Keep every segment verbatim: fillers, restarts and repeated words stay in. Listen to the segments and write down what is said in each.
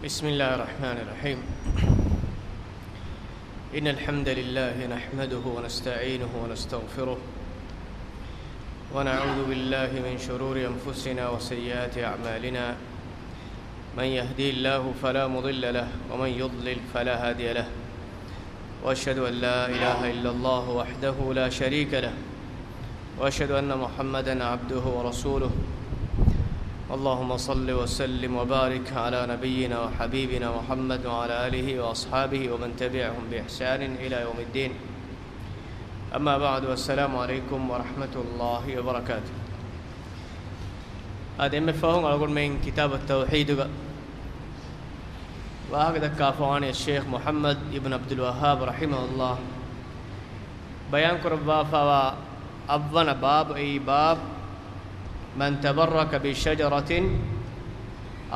بسم الله الرحمن الرحيم. إن الحمد لله نحمده ونستعينه ونستغفره، ونعوذ بالله من شرور أنفسنا وسيئات أعمالنا. من يهدي الله فلا مضل له، ومن يضلل فلا هادي له. وأشهد أن لا إله إلا الله وحده لا شريك له، وأشهد أن محمدا عبده ورسوله. اللهم صل وسلم وبارك على نبينا وحبيبنا محمد وعلى آله وأصحابه ومن تبعهم بإحسان إلى يوم الدين. أما بعد، والسلام عليكم ورحمة الله وبركاته. އާދެ، އެންމެ ފަހުން އަޅުގަނޑުމެން ކިތާބު ތައުޙީދުގަ ވާހަކަ ދައްކާފަވާނީ ޝޭޚް މުޙައްމަދު އިބްނު ޢަބްދުލް ވައްހާބް ރަޙިމަހުﷲ ބަޔާން ކުރައްވާފަވާ އަށްވަނަ ބާބު، އެއީ باب من تبرك بشجرة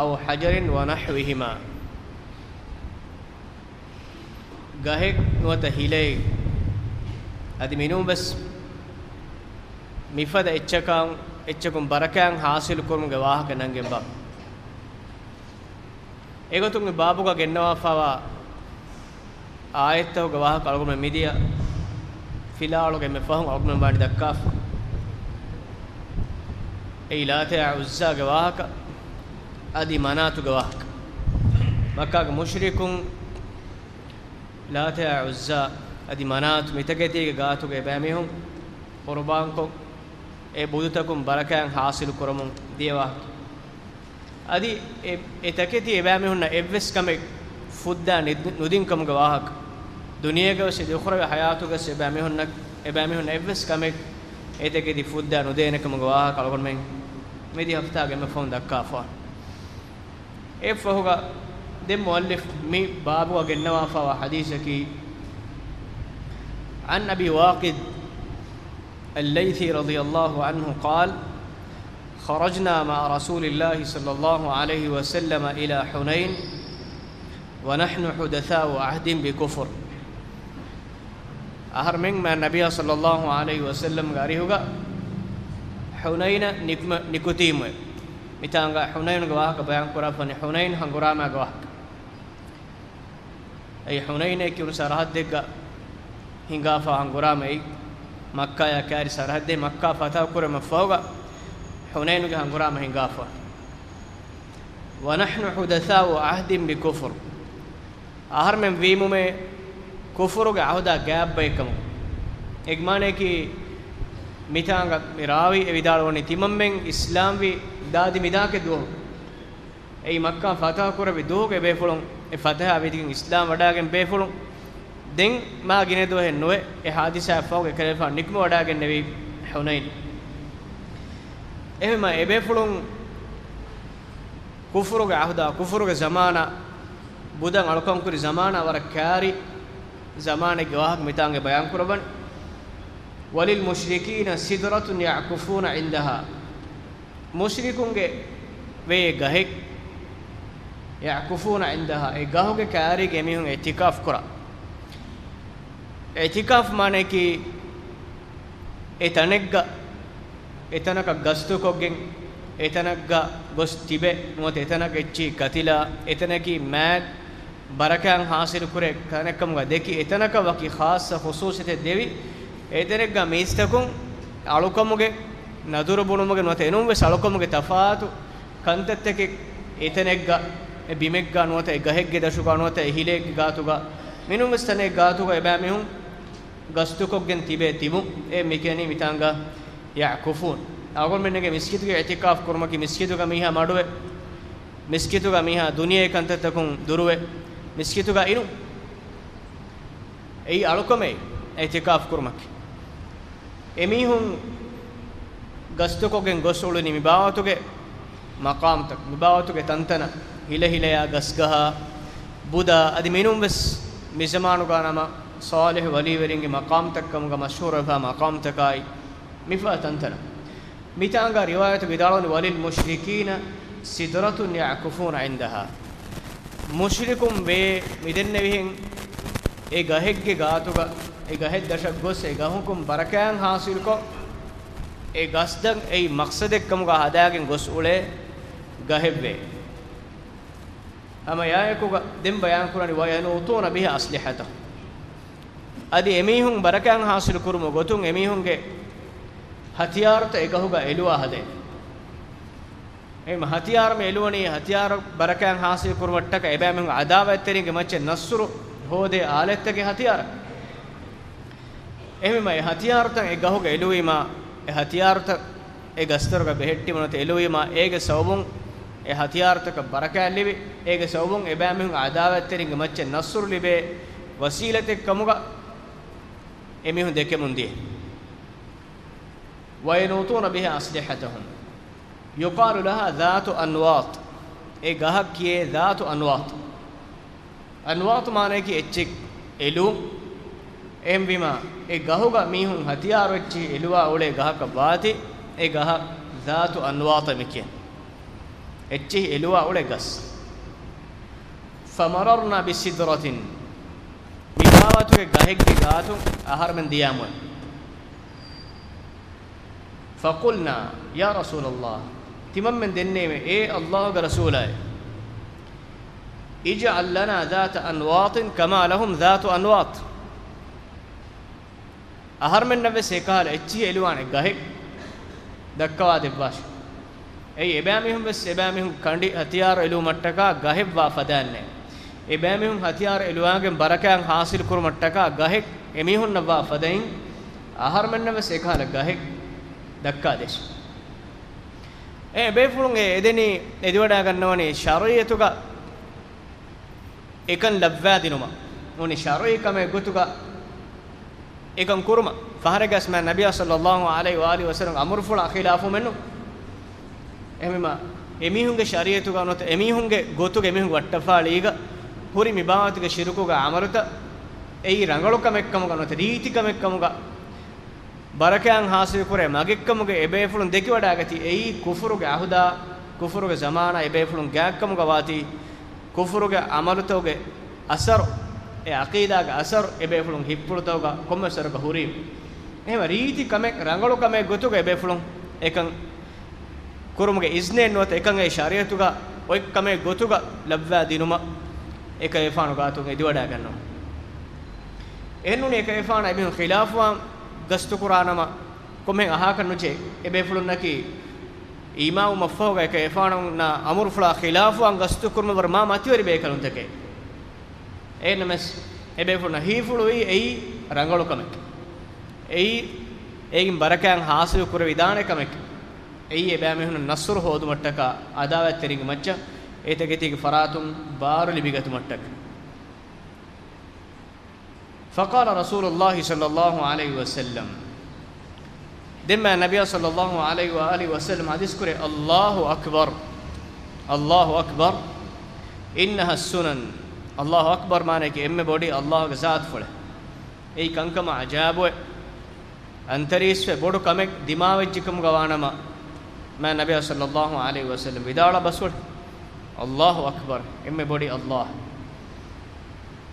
أو حجر ونحوهما. ގަހެއް ނުވަތަ ހިލައެއް، އަދި މިނޫން ވެސް މިފަދަ އެއްޗަކާ، އެއްޗަކުން ބަރަކާތް ޙާޞިލު ކުރުމުގެ ވާހަކަ ނަންގެން ބާ. އެގޮތުން މި ބާބުގަ ގެންނަވާފަވާ އާޔަތްތަކުގެ ވާހަކަ އަޅުގަނޑުމެން މިދިޔަ ފިލާވަޅުގެ އެންމެ ފަހުން އަޅުގަނޑުމެން ވާނީ ދައްކާފަ. އެއީ ލާތާ ޢުއްޒާގެ ވާހަކަ، އަދި މަނާތުގެ ވާހަކަ. މައްކާގެ މުޝްރިކުން ލާތާ ޢުއްޒާ އަދި މަނާތު މިތަކެތީގެ ގާތުގަ އެބައިމީހުން ޤުރުބާންކޮށް، އެ ބުދުތަކުން ބަރަކާތް ޙާޞިލު ކުރަމުން ދިޔަ ވާހަކަ. އަދި އެ، އެ ތަކެތި އެބައިމީހުންނަށް އެއްވެސް ކަމެއް ފުއްދާ ނިދް-، ނުދިން ކަމުގެ ވާހަކަ. ދުނިޔޭގަ ވެސް އެ އުޚްރަވީ ޙަޔާތުގަ ވެސް އެބައިމީހުންނަށް، އެބައިމީހުންނަށް އެއްވެސް ކަމެއް އެ ތަކެތި ފުއްދާ ނުދޭނެ ކަމުގެ ވާހަކަ އަޅުގަނޑުމެން މިދިޔަ ހަފްތާގެ އެންމެ ފަހުން ދައްކާފަ. އެއަށްފަހުގަ ދެން މުއައްލިފު މި ބާބުގަ ގެންނަވާފަވާ ޙަދީޘަކީ، عن أبي واقد الليثي رضي الله عنه قال: خرجنا مع رسول الله صلى الله عليه وسلم إلى حنين ونحن حدثاء عهد بكفر. އަހަރުމެން މާތް ނަބިއްޔާ ޞައްލައްލާހު ޢަލައިހި ވަސައްލަމްގެ އަރިހުގަ ޙުނައިނަށް ނިކުމެ-، ނިކުތީމުވެ. މިތާނގަ ޙުނައިނުގެ ވާހަކަ ބަޔާން ކުރާފަނި، ޙުނައިނު ހަނގުރާމާގެ ވާހަކަ. އެއީ ޙުނައިނޭ ކިޔުނު ސަރަޙައްދެއްގަ ހިނގާފަ ހަނގުރާމައެއް، މައްކާޔާ ކާރި ސަރަޙައްދެއް، މައްކާ ފަތަޙު ކުރުމަށް ފަހުގަ ޙުނައިނުގެ ހަނގުރާމަ ހިނގާފަ. ونحن حدثاء عهد بكفر. އަހަރުމެން ވީމުމޭ ކުފުރުގެ ޢަހުދާ ގާތް ބައެއްކަމު. އޭގެ މާނަޔަކީ، މިތާނގަ މި ރާވީ އެ ވިދާޅުވަނީ ތިމަންމެން އިސްލާމްވި ދާދި މިދާކެއް ދުވަހު. އެއީ މައްކާ ފަތަޙު ކުރެއްވި ދުވަހުގެ ބޭފުޅުން، އެ ފަތަޙާ ވިދިގެން އިސްލާމް ވަޑާގެން ބޭފުޅުން، ދެން މާ ގިނަ ދުވަހެއް ނުވެ، އެ ޙާދިސާއަށް ފަހުގަ އެކަލޭގެފާނު ނިކުމެ ވަޑާގެންނެވީ ޙުނައިން. އެހެންމަ އެބޭފުޅުން ކުފުރުގެ ޢަހުދާ، ކުފުރުގެ ޒަމާނާ، ބުދަށް އަޅުކަން ކުރި ޒަމާނާ ވަރަށް ކާރި ޒަމާނެއްގެ ވާހަކަ މިތާނގެ ބަޔާން ކުރައްވަން. وللمشركين سدرة يعكفون عندها. މުޝްރިކުންގެ ވޭ ގަހެއް، يعكفون عندها، އެ ގަހުގެ ކާރީގަ އެމީހުން އިޢްތިކާފް ކުރާ. އިޢްތިކާފް މާނަޔަކީ، އެ ތަނެއްގަ، އެތަނަކަށް ގަސްތުކޮށްގެން، އެތަނަށްގަ ގޮސް ތިބެ، ނުވަތަ އެތަނަށް އެއްޗިހި ކަތިލާ، އެތަނަކީ މާތް ބަރަކާތް ޙާޞިލުކުރޭ ތަނެއްކަމުގަ ދެކި، އެތަނަކަށް ވަކި ޚާއްޞަ ޚުޞޫޞިއްޔަތެއް ދެވި، އެތަނެއްގަ މީސްތަކުން އަޅުކަމުގެ ނަދުރު ބުނުމުގެ ނުވަތަ އެނޫންވެސް އަޅުކަމުގެ ތަފާތު ކަންތައްތަކެއް އެތަނެއްގަ، އެ ބިމެއްގަ ނުވަތަ އެ ގަހެއްގެ ދަށުގަ ނުވަތަ އެ ހިލޭގެ ގާތުގަ، މިނޫންވެސް ތަނެއް ގާތުގަ އެބައިމީހުން ގަސްތުކޮށްގެން ތިބޭ ތިބުން. އެ މިކިޔަނީ މިތާނގަ يعكفون. އަޅުގަނޑުމެންނަށް މިސްކިތުގެ އިޢްތިކާފް ކުރުމަކީ މިސްކިތުގަ މީހާ މަޑުވެ، މިސްކިތުގަ މީހާ ދުނިޔޭ ކަންތައްތަކުން ދުރުވެ، މިސްކިތުގަ އިނުން. އެއީ އަޅުކަމެއް، އިޢްތިކާފް ކުރުމަކީ. އެމީހުން ގަސްތުކޮށްގެން ގޮސް އުޅުނީ މިބާވަތުގެ މަޤާމްތައް، މިބާވަތުގެ ތަންތަނަށް، ހިލަ ހިލަޔާ ގަސްގަހާ، ބުދާ، އަދި މިނޫންވެސް މިޒަމާނުގަ ނަމަ ޞާލިޙު ވަލީވެރިންގެ މަޤާމްތައް ކަމުގަ މަޝްހޫރުވެފާ މަޤާމްތަކާއި، މިފަދަ ތަންތަނަށް. މިތާނގަ ރިވާޔަތު ވިދާޅުވަނީ، وللمشركين سدرة يعكفون عندها. މުޝްރިކުން ވޭ މިދެންނެވިހެން އެ ގަހެއްގެ ގާތުގަ، އެ ގަހެއްދަށަށް ގޮސް އެ ގަހުކުން ބަރަކާތް ޙާޞިލުކޮށް، އެ ގަސްދަށް އެއީ މަޤްޞަދެއްކަމުގަ ހަދާގެން ގޮސް އުޅޭ ގަހެއްވޭ. ހަމަ އެއާއެކުގަ ދެން ބަޔާންކުރަނީ، "وَيَنُوطُونَ بِهَا أَسْلِحَتَهُمْ." އަދި އެމީހުން ބަރަކާތް ހާސިލު ކުރުމުގެ ގޮތުން އެމީހުންގެ ހަތިޔާރުތައް އެގަހުގަ އެލުވާ ހަދޭ. އެހެން ހަތިޔާރު މި އެލުވަނީ ހަތިޔާރު ބަރަކާތް ހާސިލު ކުރުމަށްޓަކާ އެބައިމީހުން އަދާވަތްތެރިންގެ މައްޗަށް ނަޞްރު ހޯދޭ އާލަތްތަކެއް ހަތިޔާރަށް. އެހެންވީމާ އެ ހަތިޔާރުތައް އެ ގަހުގަ އެލުވީމާ، އެ ހަތިޔާރުތައް އެ ގަސްތަރުގަ ބެހެއްޓި ނުވަތަ އެލުވީމާ، އޭގެ ސަބަބުން އެ ހަތިޔާރުތަކަށް ބަރަކާތް ލިބި، އޭގެ ސަބަބުން އެބައިމީހުން އަދާވަތްތެރިންގެ މައްޗަށް ނަޞްރު ލިބޭ ވަސީލަތެއް ކަމުގަ އެމީހުން ދެކެމުން ދިޔަ. "وَيَنُوطُونَ بِهَا أَسْلِحَتَهُمْ." يُقَالُ لَهَا ذَاتُ أَنْوَاطٍ. އެ ގަހަށް ކިޔޭ ޛާތު އަންވާޠު. އަންވާޠު މާނަޔަކީ އެއްޗެއް އެލުން. އެހެންވީމާ، އެ ގަހުގަ މީހުން ހަތިޔާރު އެއްޗިހި އެލުވާ އުޅޭ ގަހަކަށް ވާތީ، އެ ގަހަށް ޛާތު އަންވާޠޭ މި ކިޔަން. އެއްޗިހި އެލުވާ އުޅޭ ގަސް. فَمَرَرْنَا بِسِدْرَةٍ. މި ބާވަތުގެ ގަހެއްގެ ގާތުން އަހަރުމެން ދިޔާމުވެ. فَقُلْنَا يَا رَسُولَ اللَّهِ، ތިމަންމެން ދެންނެވި، އޭ ﷲގެ ރަސޫލާއޭ، اجْعَل لَّنَا ذَاتَ أَنْوَاطٍ كَمَا لَهُمْ ذَاتُ أَنْوَاطٍ. އަހަރުމެންނަށްވެސް އެކަހަލަ އެއްޗިހި އެލުވާނެ ގަހެއް ދައްކަވާ ދެއްވާށި. އެއީ އެބައިމީހުން ވެސް އެބައިމީހުން ކަނޑި ހަތިޔާރު އެލުވުމަށްޓަކާ ގަހެއްވާ ފަދައިންނޭ. އެބައިމީހުން ހަތިޔާރު އެލުވާގެން ބަރަކާތް ހާސިލު ކުރުމަށްޓަކާ ގަހެއް އެމީހުންނަށްވާ ފަދައިން، އަހަރުމެންނަށް ވެސް އެކަހަލަ ގަހެއް ދައްކާދޭށި. އެ ބޭފުޅުން އެ އެދެނީ އެދިވަޑައިގަންނަވަނީ ޝަރުޢިއްޔަތުގަ އެކަން ލައްވާދިނުމަށް ނޫނީ ޝަރުޢީ ކަމެއް ގޮތުގަ އެކަން ކުރުމަށް. ފަހަރެއްގަސް މާ ނަބިޔާ ޞައްލައްލާހު ޢަލައިހި ވައާލިހި ވަސައްލަމް އަމުރުފުޅާ ޚިލާފު މެނު. އެހެންވީމާ، އެމީހުންގެ ޝަރީޢަތުގަ ނުވަތަ އެމީހުންގެ ގޮތުގެ އެމީހުން ވައްޓަފާޅީގަ ހުރި މިބާވަތުގެ ޝިރުކުގެ ޢަމަލުތައް އެއީ ރަނގަޅު ކަމެއްކަމުގަ ނުވަތަ ރީތި ކަމެއްކަމުގަ ބަރަކާތް ހާސިލުކުރޭ މަގެއްކަމުގެ އެބޭފުޅުން ދެކިވަޑައިގަތީ އެއީ ކުފުރުގެ އަހުދާ، ކުފުރުގެ ޒަމާނާ އެބޭފުޅުން ގާތްކަމުގަ ވާތީ، ކުފުރުގެ ޢަމަލުތަކުގެ އަސަރު، އެ ޢަޤީދާގެ އަސަރު އެބޭފުޅުން ހިތްޕުޅުތަކުގަ ކޮންމެސް ވަރަކަށް ހުރީ. އެހެންވެ ރީތި ކަމެއް، ރަނގަޅު ކަމެއް ގޮތުގަ އެބޭފުޅުން އެކަން ކުރުމުގެ އިޒްނެއް ނުވަތަ އެކަން އެ ޝަރީޢަތުގަ އޮތް ކަމެއް ގޮތުގަ ލައްވާ ދިނުމަށް އެކަލޭފާނު ގާތުން އެދިވަޑައިގަންނަވާ. އެހެންނޫނީ އެކަލޭފާނަށް އެމީހުން ޚިލާފުވާން ގަސްތުކުރާނަމަ، ކޮންމެހެން އަހާކަށް ނުޖެހޭ. އެބޭފުޅުންނަކީ އީމާންވުމަށްފަހުގަ އެކަލޭފާނުންނާ އަމުރުފުޅާ ޚިލާފުވާން ގަސްތުކުރުމަށްވުރެ މާ މަތިވެރި ބޭކަލުންތަކެއް. އެހެންނަމަވެސް، އެބޭފުޅުންނަށް ހީފުޅުވީ އެއީ ރަނގަޅު ކަމެކޭ. އެއީ އޭގެން ބަރަކާތް ހާސިލު ކުރެވިދާނެ ކަމެކޭ. އެއީ އެބައިމީހުންނަށް ނަޞްރު ހޯދުމަށްޓަކާ އަދާވަތްތެރިންގެ މައްޗަށް އެތަކެތީގެ ފަރާތުން ބާރު ލިބިގަތުމަށްޓަކާ. فقال رسول الله صلى الله عليه وسلم، ދެންމެ ނަބިޔާ ޞައްލައްލާހު ޢަލައިހި ވައާލިހި ވަސައްލަމް ޙަދީޘް ކުރޭ، الله أكبر، الله أكبر، إنها السنن. الله أكبر މާނައަކީ އެންމެ ބޮޑީ ﷲގެ ޒާތުފުޅޭ. އެއީ ކަންކަމަށް އަޖާބުވެ، އަންތަރީސްވެ ބޮޑު ކަމެއް ދިމާވެއްޖެކަމުގަ ވާނަމަ، މާ ނަބިޔާ ޞައްލައްލާހު ޢަލައިހި ވަސައްލަމް ވިދާޅުވާ ބަސްފުޅު، الله أكبر، އެންމެ ބޮޑީ ﷲ.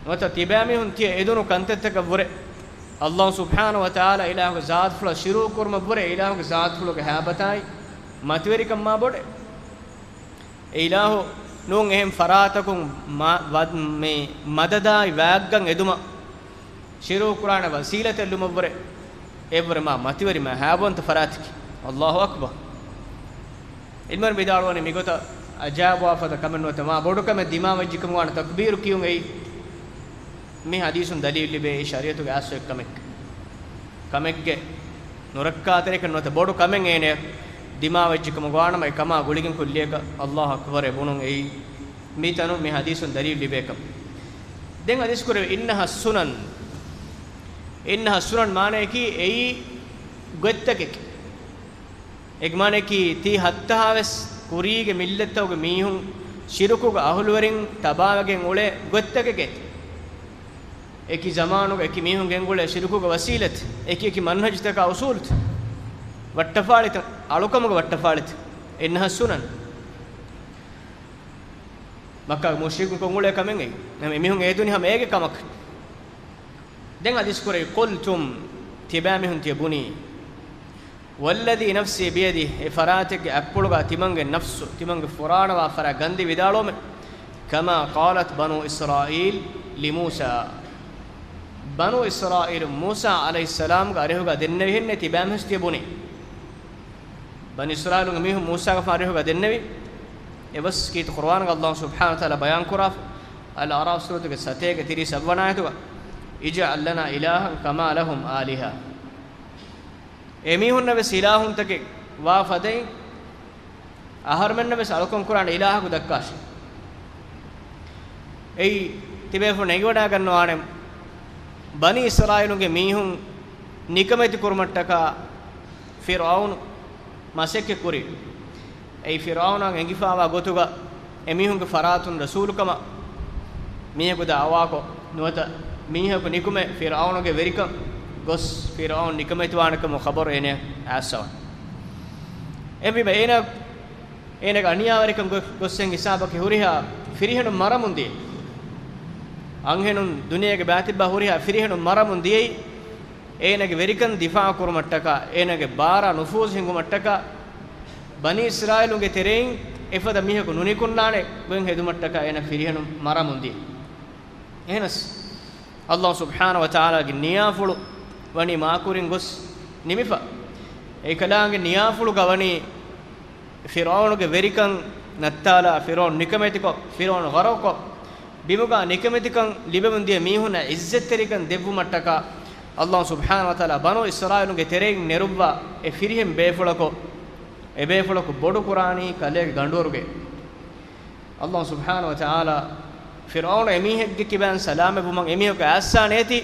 ނުވަތަ ތިބާމީހުން ތިޔަ އެދުނު ކަންތައްތަކަށްވުރެ، ﷲ ސުބްޙާނަހޫ ވަތަޢާލާ އިލާހުގެ ޒާތުފުޅަށް ޝިރުކު ކުރުމަށްވުރެ، އިލާހުގެ ޒާތުފުޅުގެ ހައިބަތާއި މަތިވެރިކަން މާ ބޮޑޭ. އެ އިލާހު ނޫން އެހެން ފަރާތަކުން މަ-، ވަ-، މި މަދަދާއި ވާގްގަން އެދުމަށް ޝިރުކުރާނެ ވަސީލަތެއް ލުމަށްވުރެ، އެއްވުރެ މާ މަތިވެރި މާ ހައިބަވަންތަ ފަރާތަކީ. الله أكبر. ޢިލްމުވެރިން ވިދާޅުވަނީ މިގޮތަށް އަޖާބުވާ ފަދަ ކަމެއް ނުވަތަ މާ ބޮޑު ކަމެއް ދިމާވެއްޖެކަމުގަ ވާނެ ތަކްބީރު ކިޔުން އެއީ. މި ޙަދީޘުން ދަލީލު ލިބޭ އެއީ ޝަރީޢަތުގެ އަސްލު އެއްކަމެއް. ކަމެއްގެ ނުރައްކާތެރިކަން ނުވަތަ ބޮޑު ކަމެއް އޭނަޔަށް ދިމާވެއްޖެކަމުގަ ވާނަމަ އެ ކަމާ ގުޅިގެން ކުއްލިއަކަށް الله أكبر އެ ބުނުން އެއީ. މިތަނުން މި ޙަދީޘުން ދަލީލު ލިބޭކަން. ދެން ޙަދީޘް ކުރެވި إنها السنن، إنها السنن މާނައަކީ އެއީ ގޮތްތަކެކޭ. އޭގެ މާނައަކީ ތީ ހައްތަހާވެސް ކުރީގެ މިއްލަތްތަކުގެ މީހުން ޝިރުކުގެ އަހުލުވެރިން ތަބާވެގެން އުޅޭ ގޮތްތަކެކޭ. އެކި ޒަމާނުގަ އެކި މީހުން ގެންގުޅޭ ޝިރުކުގެ ވަސީލަތް، އެކި އެކި މަންހަޖުތަކާ އުސޫލުތައް، ވައްޓަފާޅިތައް، އަޅުކަމުގެ ވައްޓަފާޅިތައް، إنها السنن. މައްކާގެ މުޝްރިކުން ކޮށްއުޅޭ ކަމެއް އެއީ. އެމީހުން އެދުނީ ހަމަ އޭގެ ކަމަކަށް. ދެން ޙަދީޘް ކުރެވި، قلتم، ތިބާމީހުން ތިޔަ ބުނީ، والذي نفسي بيده، އެ ފަރާތެއްގެ އަތްޕުޅުގަ ތިމަންގެ ނަފްސު، ތިމަންގެ ފުރާނަވާ ފަރާތް ގަންދީ ވިދާޅުވަމެ، كما قالت بنو إسرائيل لموسى. ބަނޫ އިސްރާއީލު މޫސާ ޢަލައިހިއްސަލާމްގެ އަރިހުގަ ދެންނެވިހެންނޭ ތިބާމީހުން ތިބުނީ. ބަނީ އިސްރާއީލުގެ މީހުން މޫސާގެފާނު އަރިހުގަ ދެންނެވި. އެވެސް ކީރިތި ޤުރުއާނުގަ ﷲ ސުބްޙާނަހޫ ވަތަޢާލާ ބަޔާންކުރާފަ، އަލްއަޢްރާފް ސޫރަތުގެ ސަތޭކަ ތިރީސް އަށްވަނަ އާޔަތުގަ، اجعل لنا إلها كما لهم آلهة. އެމީހުންނަށް ވެސް އިލާހުންތަކެއް ވާ ފަދައިން، އަހަރުމެންނަށް ވެސް އަޅުކަން ކުރާނެ އިލާހަކު ދައްކާށޭ. އެއީ ތިބޭފުޅުން އެނގިވަޑައިގަންނަވާނެ، ބަނީ އިސްރާއީލުންގެ މީހުން ނިކަމެތި ކުރުމަށްޓަކާ ފިރްޢައުނު މަސައްކަތް ކުރި. އެއީ ފިރްޢައުނާ އެނގިފާވާ ގޮތުގަ އެމީހުންގެ ފަރާތުން ރަސޫލުކަމަށް މީހަކު ދަޢުވާކޮށް ނުވަތަ މީހަކު ނިކުމެ ފިރްޢައުނުގެ ވެރިކަން ގޮސް ފިރްޢައުނު ނިކަމެތިވާނެކަމުގެ ޚަބަރު އޭނަ އައިސްފަވާނެ. އެހެންވީމަ އޭނަ، އޭނަގެ އަނިޔާވެރިކަން ގޮ-، ގޮސް އެނގި ހިސާބަކީ ހުރިހާ ފިރިހެނުން މަރަމުން ދިޔައީ. އަންހެނުން ދުނިޔޭގެ ބައިތިއްބާ ހުރިހާ ފިރިހެނުން މަރަމުން ދިޔައީ. އޭނަގެ ވެރިކަން ދިފާޢު ކުރުމަށްޓަކާ، އޭނަގެ ބާރާ ނުފޫޒު ހިނގުމަށްޓަކާ، ބަނީ އިސްރާއީލުންގެ ތެރެއިން އެފަދަ މީހަކު ނުނިކުންނާނެ ގޮތް ހެދުމަށްޓަކާ އޭނަ ފިރިހެނުން މަރަމުން ދިޔަ. އެހެނަސް، ﷲ ސުބްޙާނަހޫ ވަތަޢާލާގެ ނިޔާފުޅު ވަނީ މާކުރިން ގޮސް ނިމިފަ. އެކަލާނގެ ނިޔާފުޅުގަ ވަނީ ފިރްޢައުނުގެ ވެރިކަން ނައްތާލާ، ފިރްޢައުނު ނިކަމެތިކޮށް، ފިރްޢައުނު ޣަރަޤުކޮށް، ބިމުގަ ނިކަމެތިކަން ލިބެމުން ދިޔަ މީހުންނަށް ޢިއްޒަތްތެރިކަން ދެއްވުމަށްޓަކާ، ﷲ ސުބްޙާނަހޫ ވަތަޢާލާ ބަނޫ އިސްރާއީލުންގެ ތެރެއިން ނެރުއްވާ އެ ފިރިހެން ބޭފުޅަކު، އެ ބޭފުޅަކު ބޮޑުކުރާނީ ކަލޭގެ ގަނޑުވަރުގައި. ﷲ ސުބްޙާނަހޫ ވަތަޢާލާ ފިރްޢައުނު އެމީހެއްގެ ކިބައިން ސަލާމަތްވުމަށް އެމީހަކު އައްސާނޭތީ،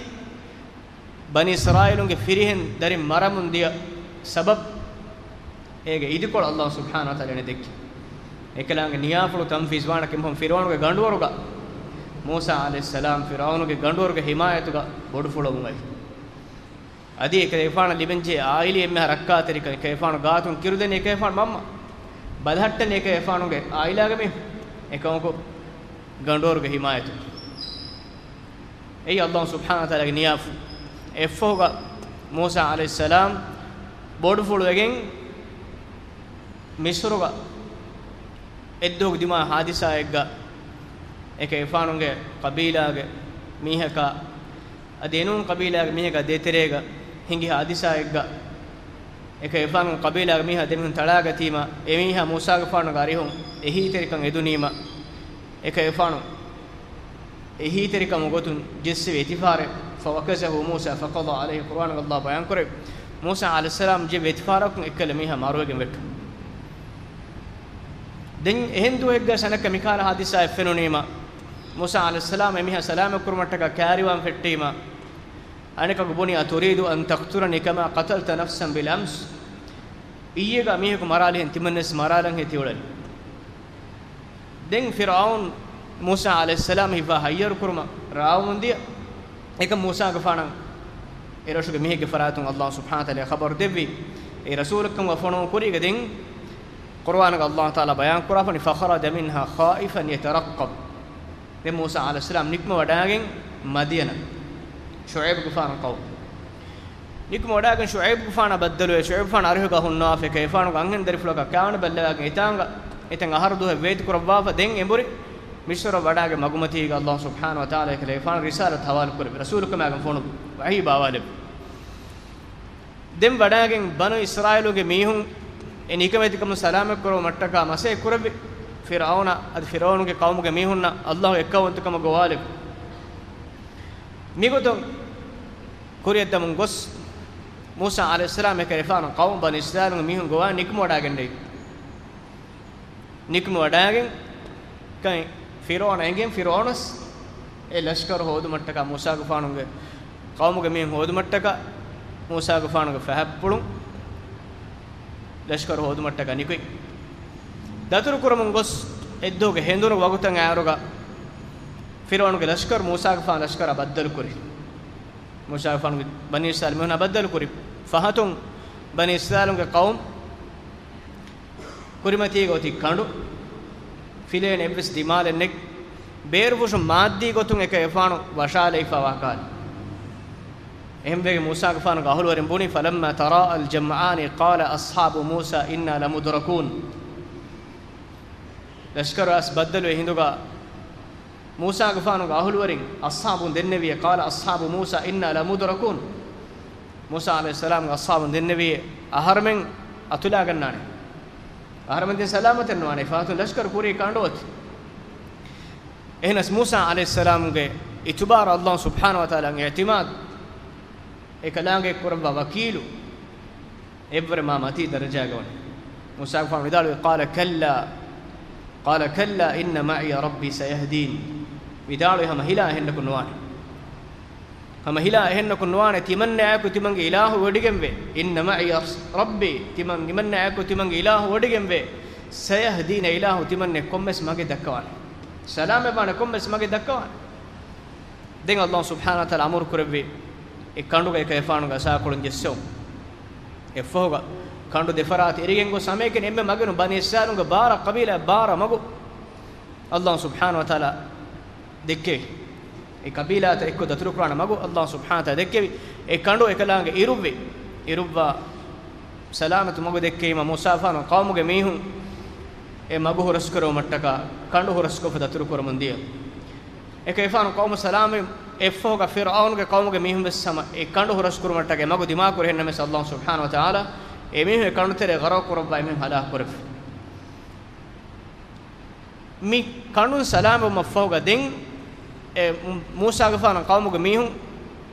ބަނީ އިސްރާއީލުންގެ ފިރިހެން ދަރިން މަރަމުން ދިޔަ ސަބަބް، އޭގެ އިދިކޮޅު ﷲ ސުބްޙާނަހޫ ވަތަޢާލާ އޭނަ ދެއްކި. އެކަލާނގެ ނިޔާފުޅު ތަންފީޒް ވާނެ ކަމަށް ފިރްޢައުނުގެ ގަނޑުވަރުގަ، މޫސާ ޢަލައިހިއްސަލާމް ފިރްޢައުނުގެ ގަނޑުވަރުގެ ހިމާޔަތުގަ ބޮޑުފުޅުވަމުން އައި. އަދި އެކަލޭގެފާނަށް ލިބެންޖެހޭ އާއިލީ އެންމެހާ ރައްކާތެރިކަން، އެކަލޭގެފާނު ގާތުން ކިރުދެނީ އެކަލޭގެފާނު މަންމަ. ބަލަހައްޓަނީ އެކަލޭގެފާނުގެ އާއިލާގެ މީހުން. އެކަމަކު ގަނޑުވަރުގެ ހިމާޔަތު. އެއީ ﷲ ސުބްޙާނަހޫ ވަތަޢާލާގެ ނިޔާފުޅު. އެއަށްފަހުގަ މޫސާ ޢަލައިހިއްސަލާމް ބޮޑުފުޅުވެގެން މިޞްރުގަ އެއްދުވަހު ދިމާ ޙާދިސާއެއްގަ އެކަލޭގެފާނުގެ ޤަބީލާގެ މީހަކާ އަދި އެނޫން ޤަބީލާގެ މީހަކާ ދޭތެރޭގަ ހިނގި ޙާދިސާއެއްގަ އެކަލޭގެފާނުގެ ޤަބީލާގެ މީހާ ދެމީހުން ތަޅާގަތީމަ، އެމީހާ މޫސާގެފާނުގެ އަރިހުން އެހީތެރިކަން އެދުނީމަ، އެކަލޭގެފާނު އެހީތެރިކަމުގެ ގޮތުން ޖެއްސެވި އެތިފާރެއް، فوكزه موسى فقضى عليه، ޤުރުއާނުގަ ﷲ ބަޔާންކުރޭ، މޫސާ ޢަލައިހިއްސަލާމް ޖެއްވި އެތިފާރަކުން އެއްކަލަ މީހާ މަރުވެގެން ވެއްޓުނު. ދެން އެހެން ދުވަހެއްގަ ސަނައްކަ މިކާލަ ޙާދިސާއެއް ފެނުނީމަ، މޫސާ ޢަލައިހިއްސަލާމް އެމީހާ ސަލާމަތް ކުރުމަށްޓަކާ ކާރިވާން ފެއްޓީމަ، އަނެކަކު ބުނި، أتريد أن تقتلني كما قتلت نفسا بالأمس؟ އިއްޔެގަ މީހަކު މަރާލިހެން ތިމަންނަސް މަރާލަންހޭ ތިއުޅެނީ. ދެން ފިރްޢައުން މޫސާ ޢަލައިހިއްސަލާމް ހިފާ ހައްޔަރުކުރުމަށް ރާވަމުން ދިޔަ. އެކަމް މޫސާގެފާނަށް އެރަށުގެ މީހެއްގެ ފަރާތުން ﷲ ސުބްޙާނަހޫ ވަތަޢާލާ ޚަބަރު ދެއްވި. އެ ރަސޫލަކަށް ވަފޮނުވުން ކުރީގަ ދެން ޤުރުއާނުގަ ﷲ ތަޢާލާ ބަޔާން ކުރާފަނި، فخرج منها خائفا يترقب. ދެން މޫސާ ޢަލައިހިއްސަލާމް ނިކުމެވަޑައިގެން މަދިޔަނަށް ޝުޢައިބުގެފާނު ޤައުމު. ނިކުމެވަޑައިގެން ޝުޢައިބުގެފާނާ ބައްދަލުވެ، ޝުޢައިބުގެފާނު އަރިހުގަ ހުންނަވާފަ އެކަލޭގެފާނުގެ އަންހެން ދަރިފުޅަކާ ކާނުބައްލަވާގެން އެތާނގަ އެތަން އަހަރު ދުވަހެއް ވޭތުކުރައްވާފަ ދެން އެނބުރި މިޞްރަށް ވަޑައިގެން މަގުމަތީގަ ﷲ ސުބްޙާނަހޫ ވަތަޢާލާ އެކަލޭގެފާނަށް ރިސާލަތު ހަވާލުކުރެއްވި، ރަސޫލުކަމާގެން ފޮނުވި، ވަޙީ ބާވާލެއްވި. ދެން ވަޑައިގެން ބަނޫ އިސްރާއީލުގެ މީހުން އެ ނިކަމެތިކަމުން ސަލާމަތްކުރުމަށްޓަކާ މަސައްކަތް ކުރެއްވި. ފިރްޢައުނާ އަދި ފިރްޢައުނުގެ ޤައުމުގެ މީހުންނަށް ﷲ އެއްކައުވަންތަކަމަށް ގޮވާލެއްވި. މިގޮތުން ކުރިއަށްދަމުން ގޮސް، މޫސާ ޢަލައިހިއްސަލާމް އެކަލޭގެފާނު ޤައުމު ބަނީ އިސްރާއީލުގެ މީހުން ގޮވާ ނިކުމެވަޑައިގެންނެވި. ނިކުމެވަޑައިގެން ކަން ފިރްޢައުނަށް އެނގެން، ފިރްޢައުނަސް އެ ލަޝްކަރު ހޯދުމަށްޓަކާ މޫސާގެފާނުގެ ޤައުމުގެ މީހުން ހޯދުމަށްޓަކާ މޫސާގެފާނުގެ ފަހަތްޕުޅުން ލަޝްކަރު ހޯދުމަށްޓަކާ ނިކުތް. ދަތުރުކުރަމުން ގޮސް އެއްދުވަހުގެ ހެނދުނު ވަގުތަށް އައިރުގަ ފިރްޢައުނުގެ ލަޝްކަރު މޫސާގެފާނު ލަޝްކަރާ ބައްދަލުކުރި. މޫސާގެފާނުގެ ބަނީ އިސްރާއީލު މީހުނާ ބައްދަލުކުރި. ފަހަތުން ބަނީ އިސްރާއީލުގެ ޤައުމު ކުރިމަތީގަ އޮތީ ކަނޑު، ފިލޭން އެއްވެސް ދިމާލެއް ނެތް. ބޭރުފުށު މާއްދީ ގޮތުން އެކަލޭގެފާނު ވަށާލައިފަވާ ކާލެއް. އެހެންވެގެން މޫސާގެފާނުގެ އަހުލުވެރިން ބުނި، فلما تراءى الجمعان قال أصحاب موسى إنا لمدركون. ލަޝްކަރު އައިސް ބައްދަލުވި ހިނދުގަ މޫސާގެފާނުގެ އަހުލުވެރިން އަޞްޙާބުން ދެންނެވިއޭ، قال أصحاب موسى إنا لمدركون. މޫސާ ޢަލައިހިއްސަލާމްގެ އަޞްޙާބުން ދެންނެވިއޭ، އަހަރުމެން އަތުލާގަންނާނެ. އަހަރުމެން ދެން ސަލާމަތެއް ނުވާނެ، ފަހަތުން ލަޝްކަރު ކުރީ ކަނޑު އޮތީ. އެހެނަސް މޫސާ ޢަލައިހިއްސަލާމްގެ އިތުބާރު، ﷲ ސުބްޙާނަހޫ ވަތަޢާލާގެ އިޢުތިމާދު، އެކަލާނގެ ކުރައްވާ ވަކީލު، އެއްވުރެ މާ މަތީ ދަރަޖާގަ ވަނީ. މޫސާގެފާނު ވިދާޅުވި، قال كلا، قال كلا إن معي ربي سيهدين. ވިދާޅުވި، ހަމަ ހިލާ އެހެންނަކު ނުވާނެ. ހަމަ ހިލާ އެހެންނަކު ނުވާނެ، ތިމަންނައާއެކު ތިމަންގެ އިލާހު ވޮޑިގެންވޭ. إن معي ربي، ތިމަން، ތިމަންނައާއެކު ތިމަންގެ އިލާހު ވޮޑިގެންވޭ. سيهدين، އިލާހު ތިމަންނެ ކޮންމެސް މަގެއް ދައްކަވާނެ. ސަލާމަތްވާނެ ކޮންމެސް މަގެއް ދައްކަވާނެ. ދެން ﷲ ސުބްޙާނަހޫ ވަތަޢާލާ އަމުރު ކުރެއްވި، އެ ކަނޑުގައި އެކަލޭގެފާނުގެ އަސާކޮޅުން ޖެއްސެވުން. އެއްފަހުގަ ކަނޑު ދެފަރާތަށް އެރިގެން ގޮސް ހަމައެކަނި އެންމެ މަގެއް ނު، ބަނީ އިސްރާއީލުންގެ ބާރަ ޤަބީލާ ބާރަ މަގު ﷲ ސުބްޙާނަހޫ ވަތަޢާލާ ދެއްކެވި. އެ ޤަބީލާތައް އެއްކޮށް ދަތުރުކުރާނެ މަގު ﷲ ސުބްޙާނަހޫ ވަތަޢާލާ ދެއްކެވި. އެ ކަނޑު އެކަލާނގެ އިރުއްވި. އިރުއްވާ ސަލާމަތު މަގު ދެއްކެވީމަ މޫސާގެފާނު ޤައުމުގެ މީހުން އެ މަގު ހުރަސްކުރެވުމަށްޓަކާ ކަނޑު ހުރަސްކޮށްފަ ދަތުރުކުރަމުން ދިޔަ. އެކަލޭގެފާނު ޤައުމު ސަލާމަތް، އެއްފަހުގަ ފިރްޢައުނުގެ ޤައުމުގެ މީހުން ވެސް ހަމަ އެ ކަނޑު ހުރަސްކުރުމަށްޓަކާ މަގު ދިމާކުރި. އެހެންނަމަވެސް ﷲ ސުބްޙާނަހޫ ވަތަޢާލާ އެމީހުން އެ ކަނޑުތެރޭ ޣަރަޤު ކުރައްވާ އެމީހުން ހަލާކު ކުރެއްވި. މި ކަނޑުން ސަލާމަތްވުމަށްފަހުގަ ދެން އެ މޫ-، މޫސާގެފާނު ޤައުމުގެ މީހުން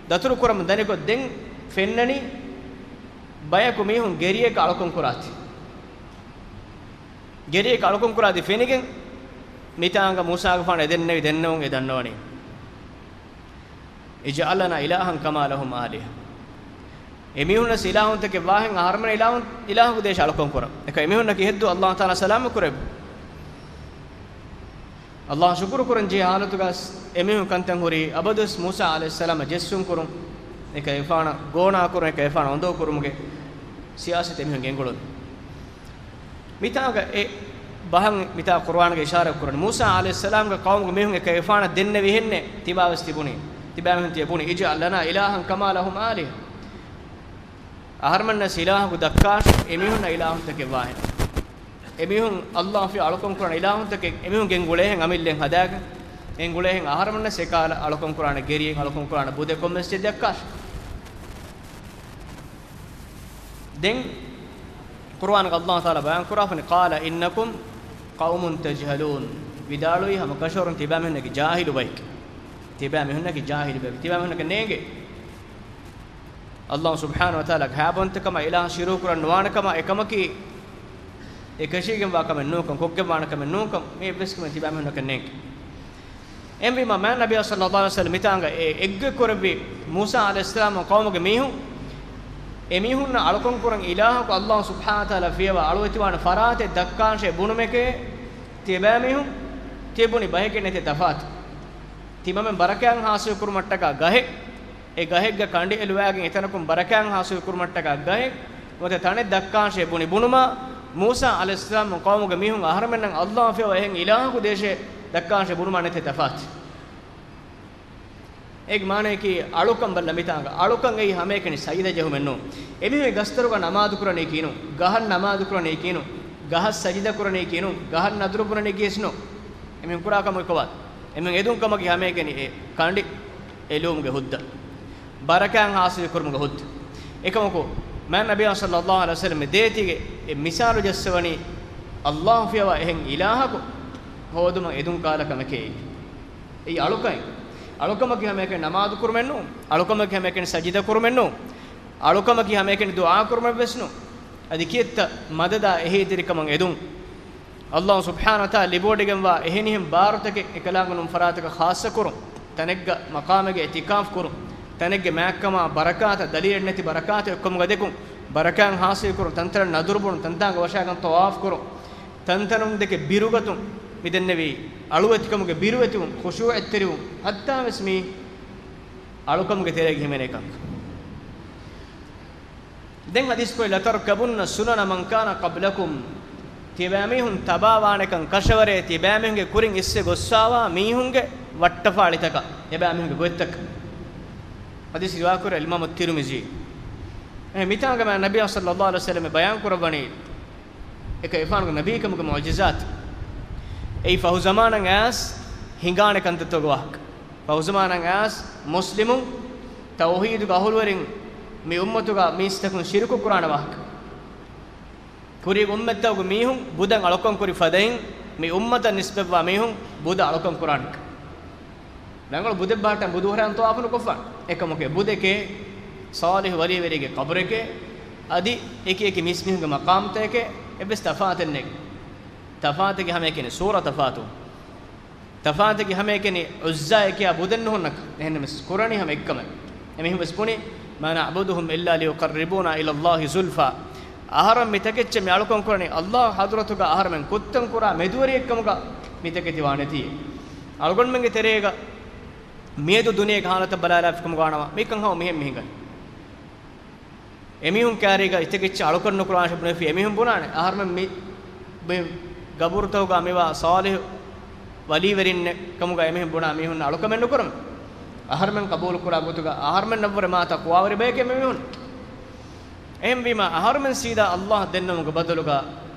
ދަތުރު ކުރަމުން ދަނިކޮށް ދެން ފެންނަނީ ބަޔަކު މީހުން ގެރިއެއްގަ އަޅުކަން ކުރާތީ. ގެރިއެއްގަ އަޅުކަން ކުރާތީ ފެނިގެން މިތާނގަ މޫސާގެފާނު އެ ދެންނެވި ދެންނެވުން އެ ދަންނަވަނީ، اجعل لنا إلها كما لهم آلهة. އެމީހުންނަސް އިލާހުންތަކެއް ވާހެން އަހަރުމެން އިލާހުން، އިލާހަކު ދޭށި އަޅުކަން ކުރަން. އެކަމް އެމީހުންނަކީ ހެއްދޫ ﷲ ތަޢާލާ ސަލާމަތް ކުރެއްވި. ﷲ ޝުކުރު ކުރަން ޖެހޭ ހާލަތުގަސް އެމީހުން ކަންތައް ހުރީ އަބަދުވެސް މޫސާ ޢަލައިހިއްސަލާމަށް ޖެއްސުން ކުރުން، އެކަލޭގެފާނަށް ގޯނާ ކުރުން، އެކަލޭގެފާނަށް އޮނދޯ ކުރުމުގެ ސިޔާސަތު އެމީހުން ގެންގުޅުން. މިތާގަ އެ ބަހަށް މިތާ ޤުރުއާންގަ އިޝާރަތް ކުރަން. މޫސާ ޢަލައިހިއްސަލާމްގެ ޤައުމުގެ މީހުން އެކަލޭގެފާނަށް ދެންނެވިހެންނެއް ތިބާވެސް ތިބުނީ. ތިބާމީހުން ތިޔަ ބުނީ، اجعل لنا إلها كما لهم آلهة. އަހަރުމެންނަސް އިލާހަކު ދައްކާށޭ، އެމީހުންނަށް އިލާހުންތަކެއް ވާހެން. އެމީހުން ﷲ ފިޔަވާ އަޅުކަން ކުރާނެ އިލާހުންތަކެއް އެމީހުން ގެންގުޅޭހެން އަމިއްލައިން ހަދާގެން، ގެންގުޅޭހެން އަހަރުމެންނަސް އެކަހަލަ އަޅުކަން ކުރާނެ ގެރިއެއް، އަޅުކަން ކުރާނެ ބުދެއް ކޮންމެސް ދައްކާށޭ. ދެން ޤުރުއާންގަ ﷲ ތަޢާލާ ބަޔާން ކުރާފަނި، قال إنكم قوم تجهلون. ވިދާޅުވީ ހަމަ ކަށަވަރުން ތިބާމީހުންނަކީ ޖާހިލު ބައެކޭ. ތިބާމީހުންނަކީ ޖާހިލު ބައެކޭ. ތިބާމީހުންނަކަށް ނޭނގޭ ﷲ ސުބްޙާނަހޫ ވަތަޢާލާގެ ހާބަންތަކަމާ، އިލާހަށް ޝިރުކު ކުރަން ނުވާނެކަމާ، އެކަމަކީ އެ ކަށީގެންވާ ކަމެއް ނޫންކަން، ކޮށްގެންވާނެ ކަމެއް ނޫންކަން، މި އެއްވެސް ކަމެއް ތިބާމީހުންނަކަށް ނޭނގެ. އެހެންވީމާ، މާތް ނަބިއްޔާ ޞައްލައްލާހު ޢަލައިހި ވަސައްލަމް މިތާނގަ އެ އެއްގޮތް ކުރެއްވި މޫސާ ޢަލައިހިއްސަލާމް ޤައުމުގެ މީހުން، އެ މީހުންނަށް އަޅުކަން ކުރަން އިލާހަކު ﷲ ސުބްޙާނަހޫ ވަތަޢާލާ ފިޔަވާ އަޅުވެތިވާނެ ފަރާތެއް ދައްކާށޭ ބުނުމެކޭ، ތިބާމީހުން ތިބުނި ބަހެކެއް ނެތޭ ތަފާތު. ތިމަމެން ބަރަކާތް ޙާޞިލް ކުރުމަށްޓަކާ ގަހެއް، އެ ގަހެއްގަ ކަނޑި އެލުވާގެން އެތަނަކުން ބަރަކާތް ޙާޞިލް ކުރުމަށްޓަކާ ގަހެއް ނުވަތަ ތަނެއް ދައްކާށޭ ބުނި ބުނުމާ، މޫސާ ޢަލައިހިއްސަލާމް ޤައުމުގެ މީހުން އަހަރުމެންނަށް ﷲ ފިޔަވާ އެހެން އިލާހަކު ދޭށޭ ދައްކާށޭ ބުނުމާ ނެތޭ ތަފާތު. އޭގެ މާނަޔަކީ އަޅުކަން ބައްލަ މިތާނގަ. އަޅުކަން އެއީ ހަމައެކަނި ސަޖިދަ ޖެހުމެއް ނޫން. އެމީހުން ގަސްތަރުގަ ނަމާދު ކުރަނީ ކީނު، ގަހަށް ނަމާދު ކުރަނީ ކީނު، ގަހަށް ސަޖިދަ ކުރަނީ ކީނު، ގަހަށް ނަދުރު ބުނަނީ ކީސް ނޫން. އެމީހުން ކުރާ ކަމަކީ ކޮބާ؟ އެމީހުން އެދުން ކަމަކީ ހަމައެކަނި އެ ކަނޑި އެލުވުމުގެ ހުއްދަ، ބަރަކާތް ޙާޞިލް ކުރުމުގެ ހުއްދަ. އެކަމަކު، މާތް ނަބިއްޔާ ޞައްލައްލާހު ޢަލައިހި ވަސައްލަމް ދޭތީގެ އެ މިސާލު ޖައްސަވަނީ، ﷲ ފިޔަވާ އެހެން އިލާހަކު ހޯދުމަށް އެދުން ކާލަ ކަމެކޭ. އެއީ އަޅުކަން. އަޅުކަމަކީ ހަމައެކަނި ނަމާދު ކުރުމެއް ނޫން. އަޅުކަމަކީ ހަމައެކަނި ސަޖިދަ ކުރުމެއް ނޫން. އަޅުކަމަކީ ހަމައެކަނި ދުޢާ ކުރުމެއް ވެސް ނޫން. އަދި ކިއެއްތަ މަދަދާ އެހީތެރިކަމަށް އެދުން. ﷲ ސުބްޙާނަހޫ ވަތަޢާލާ ލިބިވޮޑިގެންވާ އެހެނިހެން ބާރުތަކެއް އެކަލާނގެ ނޫން ފަރާތަކަށް ޚާއްޞަ ކުރުން، ތަނެއްގަ މަޤާމެއްގަ އިޢްތިކާފް ކުރުން، ތަނެއްގެ މާތްކަމާ ބަރަކާތަށް ދަލީލެއް ނެތި ބަރަކާތެއް އެއްކަމުގަ ދެކުން، ބަރަކާތް ޙާޞިލް ކުރުން، ތަންތަނަށް ނަދުރު ބުނުން، ތަންތާނގަ ވަށާގެން ޠަވާފް ކުރުން، ތަންތަނުން ދެކެ ބިރުގަތުން، މި ދެންނެވީ އަޅުވެތިކަމުގެ ބިރުވެތިވުން، ޚުޝޫޢަތްތެރިވުން، ހައްތާވެސް މީ އަޅުކަމުގެ ތެރޭގަ ހިމެނޭ ކަންކަން. ދެން ޙަދީޘް ކުރި، لَتَرْكَبُنَّ سُنَنَ مَنْ كَانَ قَبْلَكُمْ. ތިބާމީހުން ތަބާވާނެކަން ކަށަވަރޭ، ތިބާމީހުންގެ ކުރިން އިސްވެ ގޮއްސާވާ މީހުންގެ ވައްޓަފާޅިތަކަށް، އެބާމީހުންގެ ގޮތްތަކަށް. ޙަދީޘް ރިވާކުރި އިމާމު ތިރުމިޒީ. އެ މިތާނގަ މާތް ނަބިއްޔާ ޞައްލައްލާހު ޢަލައިހި ވަސައްލަމް ބަޔާން ކުރައްވަނީ، އެކަލޭގެފާނުގެ ނަބީކަމުގެ މުޢުޖިޒާތު. އެއީ ފަހު ޒަމާނަށް އައިސް ހިނގާނެ ކަންތައްތަކުގެ ވާހަކަ. ފަހުޒުމާނަށް އައިސް މުސްލިމުން ތައުހީދުގެ އަހުލުވެރިން މި އުއްމަތުގަ މީސްތަކުން ޝިރުކު ކުރާނެ ވާހަކަ. ކުރީގެ އުއްމަތްތަކުގެ މީހުން ބުދަށް އަޅުކަން ކުރި ފަދައިން، މި އުއްމަތަށް ނިސްބަތްވާ މީހުން ބުދަށް އަޅުކަން ކުރާނެ. ރަނގަޅު ބުދެއް ބަހައްޓަން ބުދު ހުރަން ޠަވާފު ނުކޮށްފާނެ. އެކަމަކު ބުދެކޭ، ޞާލިޙު ވަލީވެރިގެ ޤަބުރެކޭ، އަދި އެކި އެކި މީސްމީހުންގެ މަޤާމްތަކެކޭ، އެއްވެސް ތަފާތެއް ނެތް. ތަފާތެއްގެ ހަމައެކަނި ސޫރަ ތަފާތު. ތަފާތެއްގެ ހަމައެކަނި ޢުއްޒާއެކެއް ބުދެއް ނުހުންނަކަ. އެހެންނަމަސް ކުރަނީ ހަމަ އެއްކަމެއް. އެމީހުން ވެސް ބުނި، "ما نعبدهم إلا ليقربونا إلى الله زلفى." އަހަރަން މި ތަކެއްޗެއް މި އަޅުކަން ކުރަނީ ﷲ ގެ ޙަޟްރަތުގަ އަހަރަމެން ކުއްތަން ކުރާ މެދުވެރިއެއްކަމުގަ މި ތަކެތި ވާނެތީ. އަޅުގަނޑުމެންގެ ތެރޭގަ މިއަދު ދުނިޔޭގެ ޙާލަތަށް ބަލާލާފިކަމުގަ ވާނަމަ، މިކަން ހަމަ މިހެން މިހިނގަން. އެމީހުން ކާރީގަ އިތަކެއްޗެއް އަޅުކަން ނުކުރާށޭ ބުނެފި އެމީހުން ބުނާނެ، އަހަރުމެން މި، މި ގަބުރުތަކުގަ މިވާ ޞާލިޙު ވަލީވެރިންނެއް ކަމުގަ އެމީހުން ބުނާ މީހުން އަޅުކަމެއް ނުކުރަމު. އަހަރުމެން ޤަބޫލު ކުރާ ގޮތުގަ އަހަރުމެންނަށްވުރެ މާ ތަޤްވާވެރި ބަޔެކޭ މި މީހުން. އެހެންވީމަ، އަހަރުމެން ސީދާ ﷲ ދެންނެވުމުގެ ބަދަލުގަ،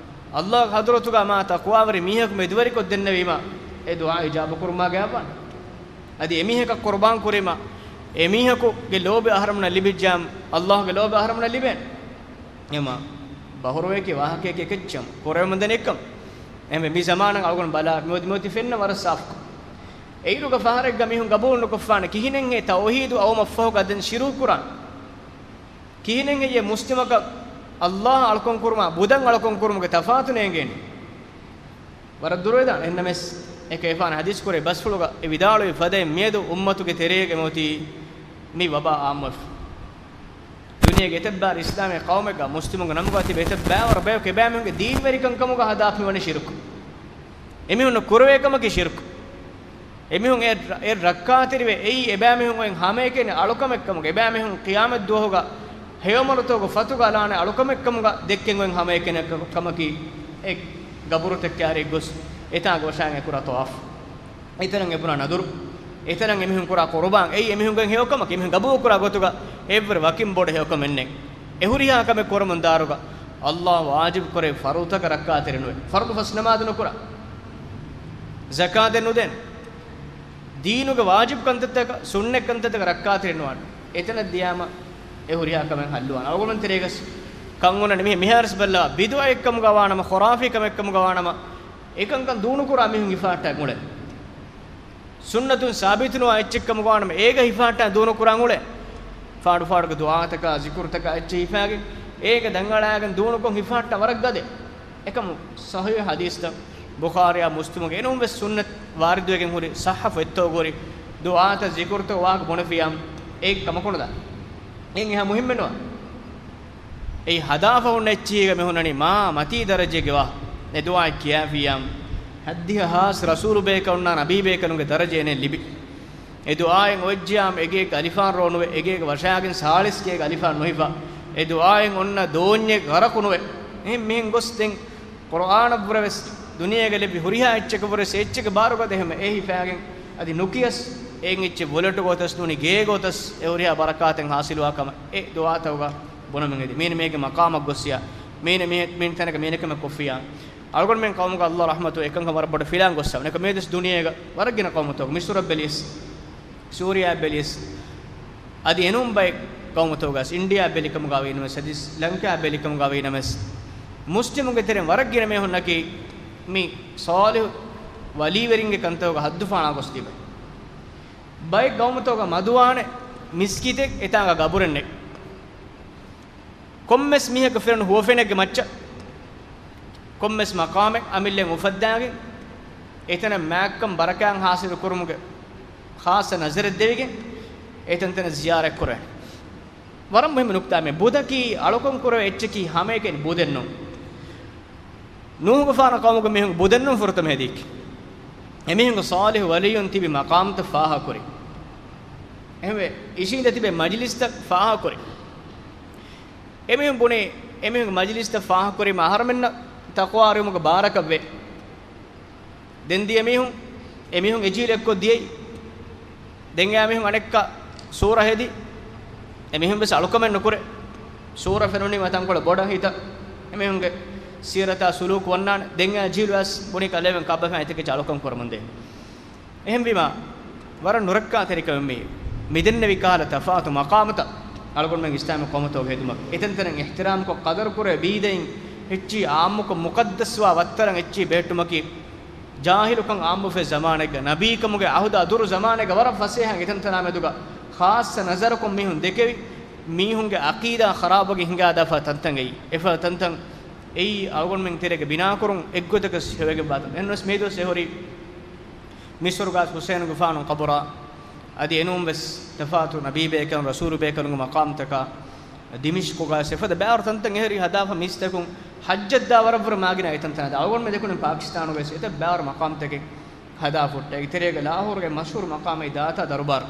ﷲ ގެ ޙަޟްރަތުގަ މާ ތަޤްވާވެރި މީހަކު މެދުވެރިކޮށް ދެންނެވީމަ، އެ ދުޢާ އިޖާބަކުރުމާ ގާތްވާނެ. އަދި އެމީހަކަށް ޤުރުބާން ކުރީމަ، އެމީހަކުގެ ލޯބި އަހަރެމެންނަށް ލިބިއްޖާމަ، ﷲ ގެ ލޯބި އަހަރެމެންނަށް ލިބޭނެ. އެމަ ބަހުރުވަޔަކީ ވާހަކަޔަކީ އެކެއްޗެއް ކުރެވެމުންދަނީ އެއްކަމެއް. އެހެންވެ، މި ޒަމާނަށް އަޅުގަނޑު ބަލާ، މިއޮތީ، މިއޮތީ ފެންނަ ވަރަށް ސާފުކޮށް. އެއިރުގަ ފަހަރެއްގަ މީހުން ގަބޫލު ނުކޮށްފާނެ، ކިހިނެއްހޭ ތައުޙީދު އައުމަށްފަހުގަ ދެން ޝިރުކު ކުރާނެ؟ ކިހިނެއްހެއްޔޭ މުސްލިމަކަށް ﷲ އަޅުކަން ކުރުމާ، ބުދަށް އަޅުކަން ކުރުމުގެ ތަފާތު ނޭނގޭނީ؟ ވަރަށް ދުރުވެދާނެ. އެހެންނަމަސް، އެކަލޭގެފާނު ޙަދީޘް ކުރެއްވި ބަސްފުޅުގަ އެ ވިދާޅުވި ފަދައިން މިއަދު އުއްމަތުގެ ތެރޭގަ މިއޮތީ މި ވަބާ ޢާއްމުވެފަ. ދުނިޔޭގެ އެތައްބާރަ އިސްލާމީ ޤައުމެއްގަ މުސްލިމުންގެ ނަމުގަ ތިބި އެތައް ބައިވަރު ބަޔަކު އެބައިމީހުންގެ ދީންވެރިކަން ކަމުގަ ހަދާފައިވަނީ ޝިރުކު. އެމީހުންނަށް ކުރެވޭ ކަމަކީ ޝިރުކު. އެމީހުން އެ، އެ ރައްކާތެރިވެ އެއީ އެބައިމީހުން އޮތް ހަމައެކަނި އަޅުކަމެއްކަމުގަ، އެބައިމީހުން ޤިޔާމަތް ދުވަހުގަ ހެޔޮމަރުތަކުގެ ފަތުގަ އަލާނެ އަޅުކަމެއްކަމުގަ ދެއްކެން އޮތް ހަމައެކަނި ކަ، ކަމަކީ އެ ގަބުރުތައް ކާރި ގޮސް އެތާނގަ ވަށާގެން ކުރާ ޠަވާފު. އެތަނަށް އެބުނާ ނަދުރު، އެތަނަށް އެމީހުން ކުރާ ޤުރުބާން، އެއީ އެމީހުންގެ ހެޔޮކަމަކީ، އެމީހުން ގަބޫލުކުރާ ގޮތުގަ އެއްވުރެ ވަކިން ބޮޑު ހެޔޮކަމެއް ނެތް. އެ ހުރިހާ ކަމެއް ކުރަމުން ދާއިރުގަ ﷲ ވާޖިބު ކުރެއްވި ފަރުޟުތަކަށް ރައްކާތެރި ނުވެ. ފަރުޟު ފަސް ނަމާދު ނުކުރާ. ޒަކާތެއް ނުދޭން. ދީނުގެ ވާޖިބު ކަންތައްތަކަށް، ސުންނަތް ކަންތައްތަކަށް ރައްކާތެރި ނުވާނެ. އެތަނަށް ދިޔާމަ އެ ހުރިހާ ކަމެއް ހައްލުވާނެ. އަޅުގަނޑު ތެރޭގަސް ކަން އޮންނަނީ މިހެ، މިހާރުސް ބައްލަވާ، ބިދުޢައެއްކަމުގަ ވާނަމަ، ޚުރާފީ ކަމެއްކަމުގަ ވާނަމަ، އެކަންކަން ދޫނުކުރާ މީހުން ހިފަހައްޓާ އުޅޭ. ސުންނަތުން ސާބިތުނުވާ އެއްޗެއްކަމުގަ ވާނަމަ، އޭގަ ހިފަހައްޓާ ދޫނުކުރާ އުޅޭ. ފާޑު ފާޑުގެ ދުޢާތަކާ، ޒިކުރުތަކާ އެއްޗެއް ހިފާގެން، އޭގަ ދަނގަޅާގެން ދޫނުކޮށް ހިފަހައްޓާ ވަރަށް ގަދަ. އެކަމު ޞަޙީޙު ޙަދީޘްތައް ބުޚާރީއާ މުސްލިމުގެ އެނޫން ވެސް ސުންނަތް ވާރިދުވެގެން ހުރި ޞައްޙަފު އެއްތޯ ގުރި ދުޢާތައް ޒިކުރުތައް ވާހަކަ ބުނެފިޔާ އޭގެ ކަމަކު ނުދާ. އެއިން އެހާ މުހިއްމެއް ނުވާ. އެއީ ހަދާފަ ހުންނަ އެއްޗިހީގަ މި ހުންނަނީ މާ މަތީ ދަރަޖައިގެ ވާ. އެ ދުޢާ ކިޔާފިޔާ ހައްދިހަ ހާސް ރަސޫލު ބޭކަލުންނާ ނަބީ ބޭކަލުންގެ ދަރަޖައެއް ނެތް ލިބި. އެ ދުޢާއެއް އޮވެއްޖިޔާމަ އެގޭގެ އަލިފާން ރޯ ނުވެ، އެގޭގެ ވަށާގެން ސާޅީސް ގޭގެ އަލިފާން ނުހިފާ، އެ ދުޢާއެއް އޮންނަ ދޯންޏެއް ޣަރަޤު ނުވެ. އެހެން މިހެން ގޮސް ދެން ޤުރުއާނަށްވުރެ ވެސް، ދުނިޔޭގަ ލެއްވި ހުރިހާ އެއްޗަކަށްވުރެ ވެސް އެއްޗެއްގެ ބާރުގަދަ އެހެން އެ ހިފާގެން އަދި ނުކިޔަސް އެއިން އެއްޗެއް ވޮލެޓުގަ އޮތަސް ނޫނީ ގޭގަ އޮތަސް އެ ހުރިހާ ބަރަކާތެއް ހާސިލުވާ ކަމަށް އެ ދުޢާތަކުގަ ބުނަމުން އެދި. މީނަ މީގެ މަޤާމަށް ގޮއްސިޔާ، މީނަ މީ، މީނަ ތަނަކަށް މީނަ ކަމެއް ކޮށްފިޔާ. އަޅުގަނޑުމެން ޤައުމުގަ ﷲ ރަޙްމަތު އެކަންކަން ވަރަށް ބޮޑަށް ފިލާން ގޮއްސަވަން. އެކަމަކު މިއަދުވެސް ދުނިޔޭގަ ވަރަށް ގިނަ ޤައުމުތަކު، މިސުރަށް ބެލިޔަސް، ސޫރިޔާ ބެލިޔަސް، އަދި އެނޫން ބައެއް ޤައުމުތަކުގަސް، އިންޑިޔާ ބެލިކަމުގަ ވީނަމަސް، އަދި ލަންކާ ބެލިކަމުގަ ވީނަމަސް، މުސްލިމުންގެ ތެރެއިން ވަރަށް ގިނަ މީހުންނަކީ މި ޞާލިޙު ވަލީވެރިންގެ ކަންތަކުގަ ހައްދުފާނާ ގޮސް ތިބެ. ބައެއް ޤައުމުތަކުގަ މަދުވާނެ މިސްކިތެއް، އެތާނގަ ޤަބުރެއް ނެތް. ކޮންމެސް މީހަކު ފެނުނު ހުވަފެނެއްގެ މައްޗަށް، ކޮންމެސް މަޤާމެއް އަމިއްލައިން އުފައްދާގެން، އެތަނަށް މާތްކަން ބަރަކާތް ހާސިލު ކުރުމުގެ ޚާއްޞަ ނަޒަރެއް ދެވިގެން، އެތަންތަނަށް ޒިޔާރަތް ކުރޭ. ވަރަށް މުހިއްމު ނުކުތާ މެ. ބުދަކީ އަޅުކަން ކުރެވޭ އެއްޗަކީ ހަމައެކަނި ބުދެއް ނޫން. ނޫޙުގެފާނު ޤައުމުގެ މީހުން ބުދެއް ނޫން ފުރަތަމަ ހެދީކީ. އެމީހުންގެ ޞާލިޙު ވަލިއްޔުން ތިބި މަޤާމްތައް ފާހަގަކުރި. އެހެންވެ، އިށީނދެ ތިބޭ މަޖިލިސްތައް ފާހަގަކުރި. އެމީހުން ބުނީ، އެމީހުންގެ މަޖިލިސްތައް ފާހަގަކުރީމަ އަހަރުމެންނަށް ތަޤްވާ އަރިހުމުގެ ބާރަކަށްވޭ. ދެން ދިޔަ މީހުން، އެމީހުން އެޖީލު އެއްކޮށް ދިޔައީ. ދެން އެ މީހުން އަނެއްކާ ސޫރަ ހެދި، އެމީހުން ވެސް އަޅުކަމެއް ނުކުރޭ. ސޫރަ ފެނުނީމަ ތަންކޮޅެއް ބޮޑަށް ހިތަށް އެމީހުންގެ ސީރަތާ ސުލޫކު ވަންނާނެ. ދެން އެ އެޖީލު ވެސް ބުނީ ކަލޭމެން ކާބަފައި އެތަކެއްޗަށް އަޅުކަން ކުރަމުންދޭ. އެހެންވީމާ، ވަރަށް ނުރައްކާތެރިކަމެއް މީ. މިދެންނެވި ކަހަލަ ތަފާތު މަޤާމުތައް އަޅުގަނޑުމެން އިސްލާމީ ޤައުމުތަކުގެ ހެދުމަށް އެތަންތަނަށް އިޙްތިރާމްކޮށް ޤަދަރުކުރޭ ބީދައިން އެއްޗިހި ޢާއްމުކޮށް މުޤައްދަސްވާ ވައްތަރަށް އެއްޗިހި ބެހެއްޓުމަކީ، ޖާހިލުކަން ޢާއްމުވެފައި ޒަމާނެއްގަ، ނަބީކަމުގެ ޢަހުދާ ދުރު ޒަމާނެއްގަ ވަރަށް ފަސޭހައިން އެތަންތަނާ މެދުގަ ޚާއްޞަ ނަޒަރަކުން މީހުން ދެކެވި، މީހުންގެ ޢަޤީދާ ޚަރާބުވެގެން ހިނގާދާފަ ތަންތަން އެއީ. އެފަދަ ތަންތަން އެއީ އަޅުގަނޑުމެން ތެރޭގަ ބިނާކުރުން އެއްގޮތަކަށް ހެވެގެންވާތަން. އެހެންވެސް މިއީ ދުވަސް އެހުރީ މިޞްރުގަ ޙުސައިނުގެފާނު ޤަބުރާ، އަދި އެނޫންވެސް ތަފާތު ނަބީބޭކަލުން، ރަސޫލުބޭކަލުންގެ މަޤާމުތަކާ، ދިމިޝްޤުގަ އެފަދަ ބައިވަރު ތަންތަން އެހުރީ ހަދާފަ މީސްތަކުން ޙައްޖަށްދާ ވަރަށްވުރެ މާގިނަ އެތަންތަނާ. އަޅުގަނޑުމެން ދެކުނިން ޕާކިސްތާނުގަވެސް އެތައް ބައިވަރު މަޤާމުތަކެއް ހަދާފަ ހުއްޓޭ. އޭގެ ތެރޭގަ ލާހޯރުގެ މަޝްހޫރު މަޤާމެއް ދާތާ ދަރުބާރު.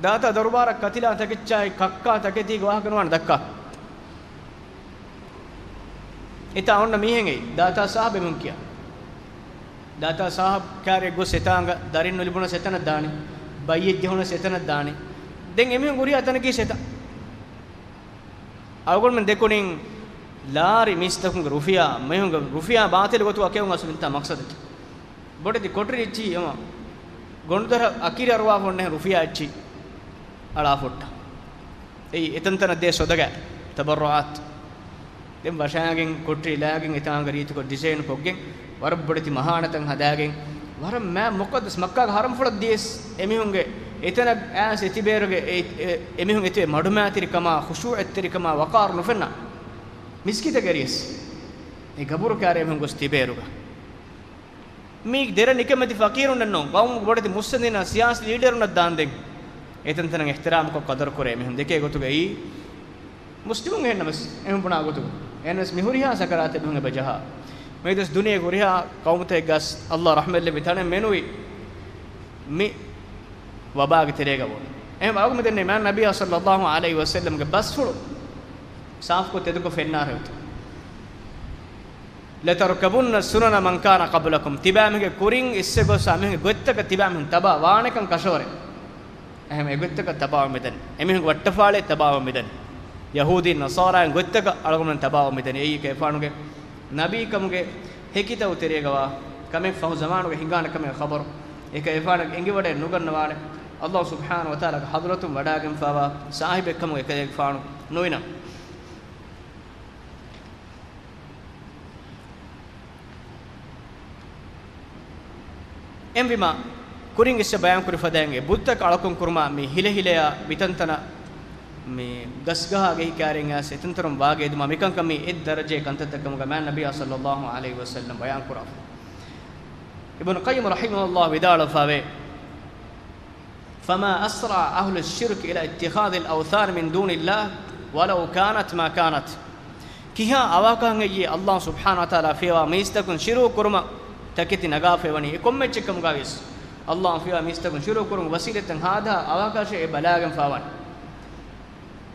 ދާތާ ދަރުބާރަށް ކަތިލާ ތަކެއްޗާއި ކައްކާ ތަކެތީގެ ވާހަކަ ނުވާނެ ދައްކާ. އެތާ އޮންނަ މީހެއް އެއީ. ދާތާ ސާހިބު އެމީހުން ކިޔާ. ދާތާ ސާހިބު ކާރިއަށް ގޮސް އެތާނގަ ދަރިން ނުލިބުނަސް އެތަނަށް ދާނީ. ބައްޔެއް ޖެހުނަސް އެތަނަށް ދާނީ. ދެން އެމީހުން ހުރިހާ ތަނަކީ އެތަން. އަޅުގަނޑުމެން ދެކުނިން ލާރި މީސްތަކުންގެ ރުފިޔާ، މީހުންގެ ރުފިޔާ ބާޠިލު ގޮތުގަ ކެއުން އަސްލު މިތާ މަޤްޞަދަކީ. ބޮޑެތި ކޮޓަރި އެއްޗިހި އެމަ ގޮނޑުދަރަ އަކިރި އަރުވާފަ އޮންނަ ރުފިޔާ އެއްޗިހި އަޅާފަ ހުއްޓާ. އެއީ އެތަންތަނަށް ދޭ ޞަދަޤާތް، ތަބައްރުޢާތް. ދެން ވަށާގެން ކޮޓަރި ލާގެން އެތާނގަ ރީތިކޮށް ޑިޒައިން ކޮށްގެން ވަރަށް ބޮޑެތި މަހާނަތައް ހަދާގެން ވަރަށް މާތް މުޤައްދަސް މައްކާގެ ޙަރަމްފުޅަށް ދިޔަސް އެމީހުންގެ އެތަނަށް އައިސް އެތިބޭރުގެ އެ، އެ، އެމީހުން އެތިބޭ މަޑުމައިތިރިކަމާ، ޚުޝޫޢަތްތެރިކަމާ، ވަޤާރު ނުފެންނަ މިސްކިތަށް އެރިޔަސް އެ ގަބުރު ކާރި އެމީހުން ގޮސް ތިބޭރުގަ. މީ ދެރަ ނިކަމެތި ފަޤީރުންނެއް ނޫން، ޤައުމުގެ ބޮޑެތި މުއްސަނދިންނާ ސިޔާސީ ލީޑަރުންނަށް ދާންދެން އެތަންތަނަށް އިޙްތިރާމްކޮށް ޤަދަރުކުރޭ މީހުން ދެކޭ ގޮތުގައި. މުސްލިމުން އެހެންނަމަސް އެހެން ބުނާ ގޮތުގަ އެހެންވެސް މި ހުރިހާ ސަކަރާތެއް މީހުން އެބަ ޖަހާ. މިއަދުވެސް ދުނިޔޭގެ ހުރިހާ ޤައުމުތަކެއްގަސް ﷲ ރަޙްމަތްލެއްވި ތަނެއް މެނުވީ މި ވަބާގެ ތެރޭގަ ވުން. އެހެން ވަރަކު މިދެންނެވި މާތް ނަބިއްޔާ ޞައްލައްލާހު ޢަލައިހި ވަސައްލަމްގެ ބަސްފުޅު ސާފުކޮށް ތެދުކޮށް ފެންނާރެވެތި. لتركبن سنن من كان قبلكم، ތިބާމީހުންގެ ކުރިން އިސްވެ ގޮސް އެމީހުންގެ ގޮތްތަކަށް ތިބާމީހުން ތަބާ ވާނެކަން ކަށަވަރެއް. އެހެން އެގޮތްތަކަށް ތަބާވަމުން މިދަނީ. އެމީހުންގެ ވައްޓަފާޅިއަށް ތަބާވަމުން މިދަނީ. ޔަހޫދީން ނަޞާރާއިން ގޮތްތަކަށް އަޅުގަނޑުމެން ތަބާވަމުން މިދަނީ. އެއީ އެކަލޭގެފާނުގެ ނަބީކަމުގެ ހެކިތައް ތެރޭގަވާ ކަމެއް، ފަހު ޒަމާނުގަ ހިނގާނެ ކަމެއް ޚަބަރު. އެކަލޭގެފާނަށް އެނގިވަޑައެއް ނުގަންނަވާނެ. ﷲ ސުބްޙާނަހޫ ވަތަޢާލާގެ ޙަޟްރަތުން ވަޑާގެންފާވާ ސާހިބެއްކަމުގަ އެކަލޭގެފާނު ނުވިނަމު. އެހެންވީމާ، ކުރިން އިސްވެ ބަޔާންކުރި ފަދައިން އެ ބުއްތަކަށް އަޅުކަން ކުރުމާ މި ހިލަހިލަޔާ މިތަންތަނަށް މި ގަސްގަހާގެ ހިކާރިން އައިސް އެތަންތަނުން ވާގި ހެދުމާ މިކަންކަން މީ އެއް ދަރަޖައެއް ކަންތައްތައް ކަމުގަ މާތް ނަބިއްޔާ ޞައްލައްލާހު ޢަލައިހި ވަސައްލަމް ބަޔާންކުރާފަ. އިބްނު ޤައްޔިމް ރަޙިމަހުﷲ ވިދާޅުވެފައިވޭ، فما أسرع أهل الشرك إلى اتخاذ الأوثان من دون الله ولو كانت ما كانت. ކިހާ އަވަހަކަށް ހަމައެއީ ﷲ ސުބްޙާނަހޫ ވަތަޢާލާ ފިޔަވާ މީސްތަކުން ޝިރުކު ކުރުމަށް ތަކެތި ނަގާފައިވަނީ؟ އެ ކޮންމެ އެއްޗެއް ކަމުގަވިޔަސް ﷲ ފިޔަވާ މީސްތަކުން ޝިރުކު ކުރުމުގެ ވަސީލަތްތައް ހާދަ އަވަހަކަށޭ އެ ބަލާގެންފާވާނެ.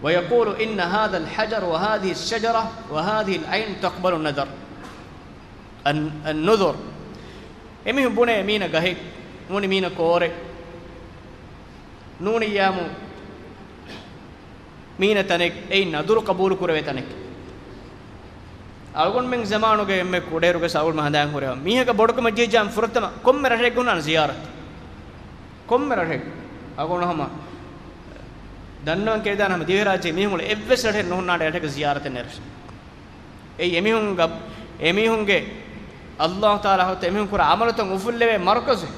ويقول إن هذا الحجر وهذه الشجرة وهذه العين تقبل النذر. އަން-، އަން-، ނުޛުރު. އެމީހުން ބުނޭ މީނަ ގަހެއް، ނޫނީ މީނަ ކޯރެއް، ނޫނިއްޔާމު މީނަ ތަނެއް، އެއީ ނަދުރު ޤަބޫލު ކުރެވޭ ތަނެއް. އަޅުގަނޑުމެން ޒަމާނުގެ އެންމެ ކުޑައިރުގެ ސައުލު މަހަނދާން ހުރެ މީހަކަށް ބޮޑުކަމަށް ޖެހިއްޖާ ފުރަތަމަ ކޮންމެ ރަށެއްގަ ހުންނާނެ ޒިޔާރަތް. ކޮންމެ ރަށެއް. އަޅުގަނޑު ހަމަ ދަންނަވަން ކެރިދާނެ ހަމަ ދިވެހިރާއްޖޭ މީހުން އެއްވެސް ރަށެއް ނުހުންނާނެ ރަށެއްގަ ޒިޔާރަތެއް ނެރެ. އެއީ އެމީހުންގެ، އެމީހުންގެ ﷲ ތަޢާލާ ހައްތަ އެމީހުން ކުރާ ޢަމަލުތައް އުފުއްލެވޭ މަރުކަޒެއް.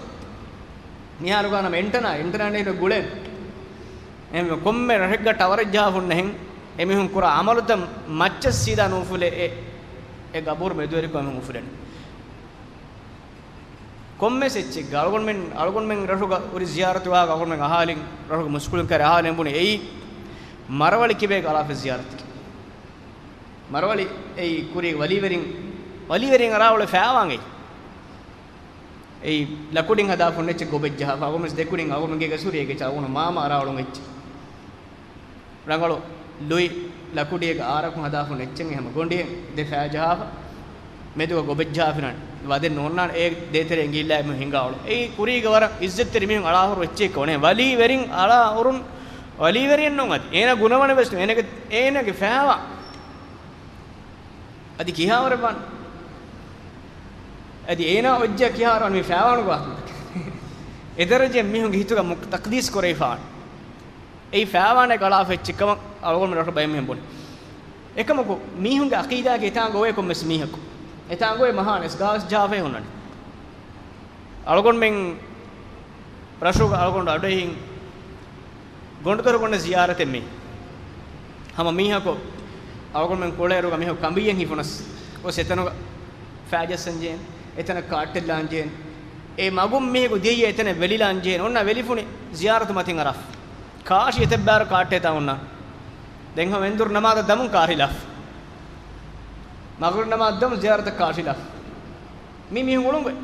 މިހާރުގަ ނަމަ އެންޓަނާ، އެންޓަނާ ނޭނގެ ގުޅޭ. އެހެންވެ ކޮންމެ ރަށެއްގަ ޓަވަރެއް ޖަހާފަ ހުންނަހެން އެމީހުން ކުރާ ޢަމަލުތައް މައްޗަށް ސީދާ ނޫފުލޭ އެ، އެ ގަބޫރު މެދުވެރިކޮށް އެމީހުން އުފުލެނީ. ކޮންމެސް އެއްޗެއްގަ އަޅުގަނޑުމެން، އަޅުގަނޑުމެން ރަށުގަ ހުރި ޒިޔާރަތު ވާގަ އަޅުގަނޑުމެން އަހާލިން، ރަށުގެ މުސްކުޅިން ކައިރި އަހާލިން ބުނި އެއީ މަރަވަޅި ކިބޭގަ އަޅާފަ ޒިޔާރަތަކީ. މަރަވަޅި އެއީ ކުރީ ވަލީވެރިން، ވަލީވެރިން އަރާ އުޅޭ ފައިވާން އެއީ. އެއީ ލަކުޑިން ހަދާފަ ހުންނަ އެއްޗެއް ގޮބެއް ޖަހާފަ، އަޅުގަނޑު ދެކުނިން އަޅުގަނޑުގެ ގަސް ހުރި އޭގެ ޗާވުނު މާމަ އަރާ އުޅުން އެއްޗެއް. ރަނގަޅު ލުއި ލަކުޑިއެއްގަ އާރަކުން ހަދާފަ ހުންނަ އެއްޗެއް ހަމަ ގޮނޑިއެއް ދެ ފައި ޖަހާފަ، މެދުގަ ގޮބެއް ޖަހާފިނަން ވަދެއް ނުހުންނާނެ، އެ ދޭތެރެ އެނގިއްލާ އެމީހުން ހިނގާ އުޅުން. އެއީ ކުރީގަ ވަރަށް އިއްޒަތްތެރި މީހުން އަޅާ ހުރު އެއްޗެއް ކޮނެ. ވަލީވެރިން އަޅާ ހުރުން، ވަލީވެރިއެއް ނޫން އަދި. އޭނާ ގުނަވަނެއް ވެސް ނޫން. އޭނާގެ، އޭނާގެ ފައިވާ އަދި ކިހާވަރެއް ވާން؟ އަދި އޭނާ އޮއްޖާ ކިހާވަރެއް ވާން މި ފައިވާނުގެ ވާހަކަ؟ އެދަރަޖައިން މީހުންގެ ހިތުގަ މު-، ތަޤްދީސް ކުރެވިފާނެ. އެއީ ފާވާނެ ގަޅާފަ އެއްޗެއްކަމަށް އަޅުގަނޑު ރަށު ބައެއް މީހުން ބުނި. އެކަމަކު، މީހުންގެ އަޤީދާގެ އެތާނގަ އޮވޭ ކޮންމެސް މީހަކު. އެތާނގަ އޮވޭ މަހާނެސް ގާސް ޖާފޭ ހުންނަނީ. އަޅުގަނޑުމެން ރަށުގަ އަޅުގަނޑު އަޑުއެހިން ގޮނޑުދޮރު ގޮނޑަށް ޒިޔާރަތެއް މީ. ހަމަ މީހަކު އަޅުގަނޑުމެން ކުޅޭއިރުގަ މީހަކު ކަނބިއްޔަށް ހިފުނަސް ގޮސް އެތަނުގަ ފައިޖައްސަންޖެހޭނެ، އެތަނަށް ކާއްޓެއް ލާންޖެހޭނެ. އެ މަގުން މީހަކު ދިޔައީ އެތަނަށް ވެލި ލާންޖެހޭނެ. އޮންނަ ވެލިފުނި ޒިޔާރަތު މަތިން އަރާފަ. ކާށި އެތައްބާރު ކާއްޓެއް ތާ އޮންނާނެ. ދެން ހަމަ އެނދުރު ނަމާދަށް ދަމުން ކާށިލާފަ. މަޣްރިބް ނަމާދު ދަމުން ޒިޔާރަތަށް ކާށިލާފަ. މި މީހުން އުޅުންގޮތް.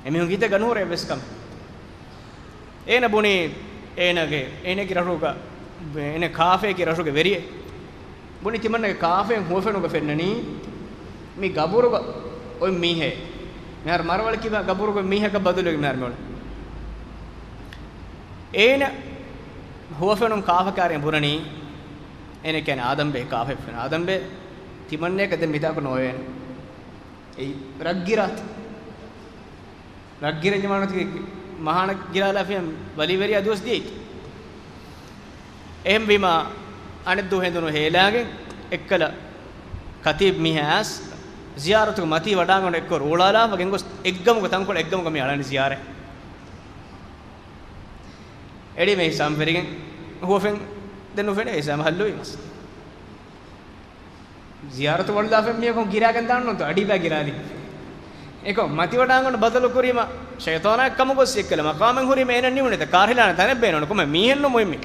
އެމީހުން ހިތެއްގަ ނުހުރޭ އެއްވެސް ކަމެއް. އޭނަ ބުނީ، އޭނަގެ، އޭނަގެ ރަށުގަ، އޭނަ ކާފަޔަކީ ރަށުގެ ވެރިއެއް. ބުނި ތިމަންނަގެ ކާފައިން ހުވަފެނުގަ ފެންނަނީ، މި ގަބުރުގަ އޮތް މީހެއް. މިހާރު މަރުވަޅަކީ ގަބުރުގަ މީހަކަށް ބަދަލުވެގެން މިހާރު މިއުޅެނީ. އޭނަ ހުވަފެނުން ކާފަ ކާރިން ބުނަނީ، އޭނަ ކިޔަނީ އާދަމްބެ ކާފައިން ފެން. އާދަމްބެ ތިމަންނަޔަކަށް ދެން މިތާކު ނޯވޭނެ. އެއީ ރަށްގިރާތި. ރަށްގިރެންޏަ މާނަތި މަހާނަ ގިރާލާފިޔަން ވަލީވެރިޔާ ދުވަސް ދިޔައީ. އެހެންވީމާ، އަނެއްދުވަހު ހެނދުނު ހޭލާގެން އެއްކަލަ ކަތީބް މީހާ އައިސް ޒިޔާރަތުގެ މަތީ ވަޑާގަނޑު އެއްކޮށް އުޅާލާފަ ގެންގޮސް އެއްގަމުގަ ތަންކޮޅެއް އެއްގަމުގަ މި އަޅަނީ ޒިޔާރަތް. އެޅީމޭ ހިސާމް ފެރިގެން ހުވަފެން ދެން ނުފެނޭ ހިސާމް ހައްލުވީ މަސް. ޒިޔާރަތު ވަޅުލާފަ މީހަކު ގިރާގެން ދާން ނޫންތޯ އަޑިބައި ގިރާލި. އެކޮ މަތިވަޑާންގަނޑު ބަދަލު ކުރީމަ ޝައިޠާނާ ކަމުގޮސް އެއްކަލަ މަޤާމެއް ހުރީމަ އޭނަ ނިމުނެތަ ކާރިލާނެ ތަނެއް ބޭނުން ކޮމެ މީހެއްނު މުހިއްމި.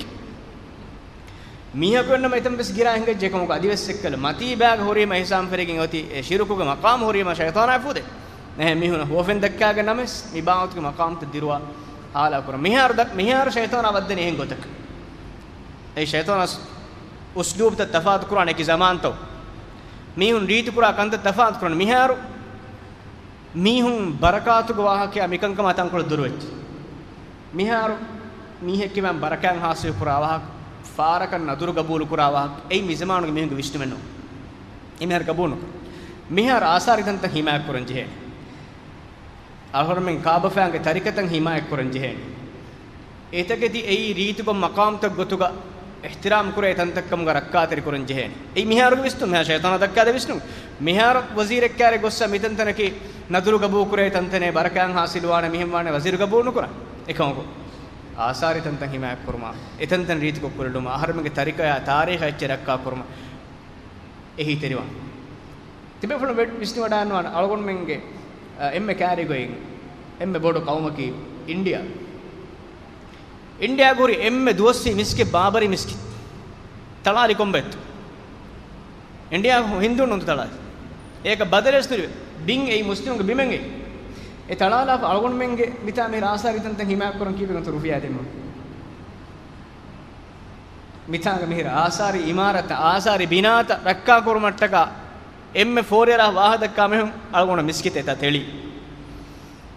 މީހަކު އެންނަމަ އެތަން ވެސް ގިރާ ހިނގައްޖެ ކަމަކު އަދިވެސް އެއްކަލަ މަތީ ބައިގަ ހުރީމަ ހިސާމް ފެރިގެން އޮތީ އެ ޝިރުކުގެ މަޤާމް ހުރީމަ ޝައިޠާނާ ފުދެ. އެހެން މީހުން ހުވަފެން ދައްކާގެން ނަމަވެސް މި ބާވަތުގެ މަޤާމްތައް ދިރުވާ ހާލާ ކުރަން. މިހާރު ދަ-، މިހާރު ޝައިޠާނާ ވައްދަނީ އެހެން ގޮތަކަށް. އެ ޝައިޠާނާ އުސްލޫބްތައް ތަފާތު ކުރާނެ އެކި ޒަމާންތައް. މީހުން ރީތި ކުރާ ކަންތައް ތަފާތު ކުރަން. މިހާރު މީހުން ބަރަކާތުގެ ވާހަކަޔާ މިކަންކަމާ ތަންކޮޅެއް ދުރުވެއްޖެ. މިހާރު މީހެއްގެ ބަރަކާތް ހާސިލް ކުރާ ވާހަކަ، ފާރަކަށް ނަދުރު ގަބޫލު ކުރާ ވާހަކަ، އެއީ މި ޒަމާނުގެ މީހުންގެ ވިސްނުމެއް ނޫން. އެ މިހާރު ގަބޫލު ނުކުރޭ. މިހާރު އާސާރީ ތަންތަން ހިމާޔަތް ކުރަން ޖެހޭނެ. އަޅުގަނޑުމެން ކާބަފައިންގެ ތަރިކަތައް ހިމާޔަތް ކުރަން ޖެހޭނެ. އެތަކެތި އެއީ ރީތިކޮށް މަޤާމްތައް ގޮތުގަ އިޙްތިރާމް ކުރޭ ތަންތައްކަމުގަ ރައްކާތެރި ކުރަން ޖެހޭނެ. އެއީ މިހާރުގެ ވިސްނުން، މިހާރު ޝައިޠާނާ ދައްކާދޭ ވިސްނުން. މިހާރު ވަޒީރެއްކާރެ ގޮއްސަ މިތަންތަނަކީ ނަދުރު ގަބޫލު ކުރޭ ތަންތަނޭ ބަރަކާތް ހާސިލުވާނެ މިހެން ވާނެ ވަޒީރު ގަބޫލު ނުކުރާ. އެކަމަކު އާސާރީ ތަންތަން ހިމާޔަތް ކުރުމާ، އެތަންތަން ރީތިކޮށް ކުރިއެޅުމާ، އަހަރެމެންގެ ތަރިކަޔާ ތާރީޚަ އެއްޗެއް ރައްކާ ކުރުމަށް އެހީތެރިވާން. ތިބޭފުޅުން ވެ-، ވިސްނިވަޑާންވާން އަޅުގަނޑުމެންގެ، އަ، އެންމެ ކާރިގޮތް، އެންމެ ބޮޑު ޤައުމަކީ އިންޑިއާ. އިންޑިއާގަ ހުރި އެންމެ ދުވަސްވީ މިސްކިތް ބާބަރީ މިސްކިތް. ތަޅާލި ކޮންބައެއްތޯ؟ އިންޑިއާ ހިންދޫން ނޫންތޯ ތަޅާލި. އޭކަ ބަދަލެއް ނުލިބޭ. ބިން އެއީ މުސްލިމުންގެ ބިމެއް އެއީ. އެ ތަޅާލާފަ އަޅުގަނޑުމެންގެ މިތާ މިހިރަ އާސާރީ ތަންތަން ހިމާޔަތް ކުރަން ކީއްވެގެންތޯ ރުފިޔާ ދެމުން؟ މިތާނގަ މިހިރަ އާސާރީ އިމާރާތްތައް، އާސާރީ ބިނާތައް ރައްކާކުރުމަށްޓަކާ އެންމެ ފޯރިއަރާ ވާހަކަ ދައްކާ މީހުން އަޅުގަނޑު މިސްކިތް އެތާ ތެޅީ.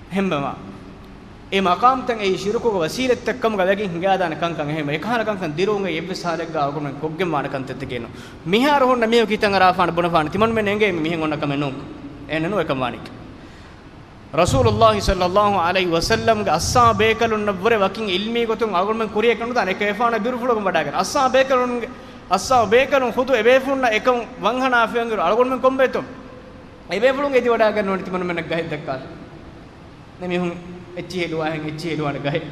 އެހެންވީމާ، އެ މަޤާމްތައް އެއީ ޝިރުކުގެ ވަސީލަތްތައް ކަމުގަ ވެގެން ހިނގާދާނެ ކަންކަން. އެހެންވެ، އެކަހަލަ ކަންކަން ދިރުވުން އެއީ އެއްވެސް ހާލެއްގަ އަޅުގަނޑުމެން ކޮށްގެން ވާނެ ކަންތައްތަކެއް ނޫން. މިހާރު ހުންނަ މީހަކު ހިތަށް އަރާފާނެ ބުނެފާނެ، ތިމަންމެން އެނގޭ މި މިހެން އޮންނަ ކަމެއް ނޫން. އެހެންނޫން އެކަން ވާނީ. ރަސޫލުﷲ ޞައްލަﷲ ޢަލައިހި ވަސައްލަމްގެ އަޞްޙާބު ބޭކަލުންނަށްވުރެ ވަކިން ޢިލްމީ ގޮތުން އަޅުގަނޑުމެން ކުރިޔަށް ކަނޑުދާނެ އެކަލޭގެފާނު ބިރުފުޅުގަ ވަޑާގެން. އަޞްޙާބު ބޭކަލުންގެ، އަޞްޙާބު ބޭކަލުން ޚުދު އެބޭފުޅުންނަށް އެކަން ވަންހަނާފައި އިރު އަޅުގަނޑުމެން ކޮންބައެއްތޯ؟ އެބޭފުޅުން އެދިވަޑާގަންނަވަނީ ތިމަންމެންނަށް ގަހެއް ދައްކާލަން. ދެން މީހުން އެއްޗިހި ހެލުވާހެން އެއްޗިހި ހެލުވާނެ ގަހެއް.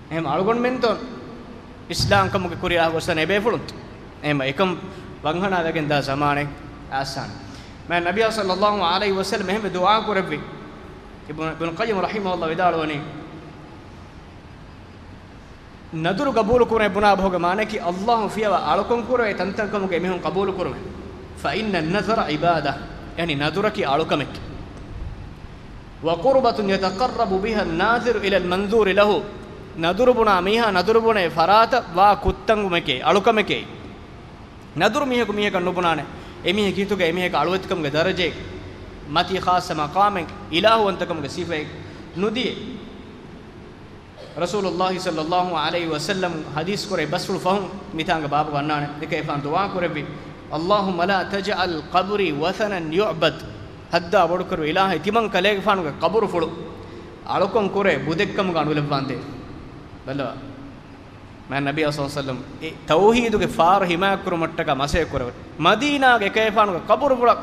އެހެން އަޅުގަނޑުމެންތޯ އިސްލާމްކަމުގެ ކުރިއަށް ގޮސްދާނެ އެބޭފުޅުންތޯ؟ އެހެން އެކަން ވަންހަނާ ވެގެން ދާ ޒަމާނެއް އައިސްފާނެ. މާތް ނަބިއްޔާ ޞައްލަﷲ ޢަލައިހި ވަސައްލަމް އެހެންވެ ދުޢާ ކުރެއްވި. އިބްނު، އިބްނު ޤައްޔިމް ރަޙިމަހުﷲ ވިދާޅުވަނީ، ނަދުރު ގަބޫލު ކުރުމޭ ބުނާ ބަހުގެ މާނައަކީ، ﷲ ފިޔަވާ އަޅުކަން ކުރެވޭ ތަންތަންކަމުގެ އެމީހުން ޤަބޫލު ކުރުމޭ. فإن النذر عبادة، ޔަޢުނީ ނަދުރަކީ އަޅުކަމެކޭ. وقربة يتقرب بها الناذر إلى المنذور له. ނަދުރު ބުނާ މީހާ ނަދުރު ބުނޭ ފަރާތަށް ވާ ކުއްތަންވުމެކޭ، އަޅުކަމެކޭ. ނަދުރު މީހަކު މީހަކަށް ނުބުނާނެ. އެމީހެއްގެ ހިތުގަ އެމީހަކަށް އަޅުވެތިކަމުގެ ދަރަޖައެއް، މަތީ ޚާއްޞަ މަޤާމެއް، އިލާހުވަންތަކަމުގެ ސިފައެއް ނުދިޔަ. ރަސޫލުﷲ ޞައްލަﷲ ޢަލައިހި ވަސައްލަމް ޙަދީޘް ކުރެއްވި ބަސްފުޅު ފަހުން މިތާނގަ ބާބު ވަންނާނެ. އެކަލޭގެފާނު ދުޢާ ކުރެއްވި، اللهم لا تجعل قبري وثنا يعبد. ހައްދާ ބޮޑުކުރު އިލާހޭ ތިމަން ކަލޭގެފާނުގެ ޤަބުރުފުޅު އަޅުކަން ކުރޭ ބުދެއްކަމުގަ އަޑުލައްވާނދޭ. ބަލަ، މާތް ނަބިއްޔާ ޞައްލަﷲު ޢަލައިހި ވަސައްލަމަ ތައުޙީދުގެ ފާރު ޙިމާޔަތްކުރުމަށްޓަކާ މަސައްކަތް ކުރެވެ. މަދީނާގެ އެކަލޭގެފާނުގެ ޤަބުރުފުޅަށް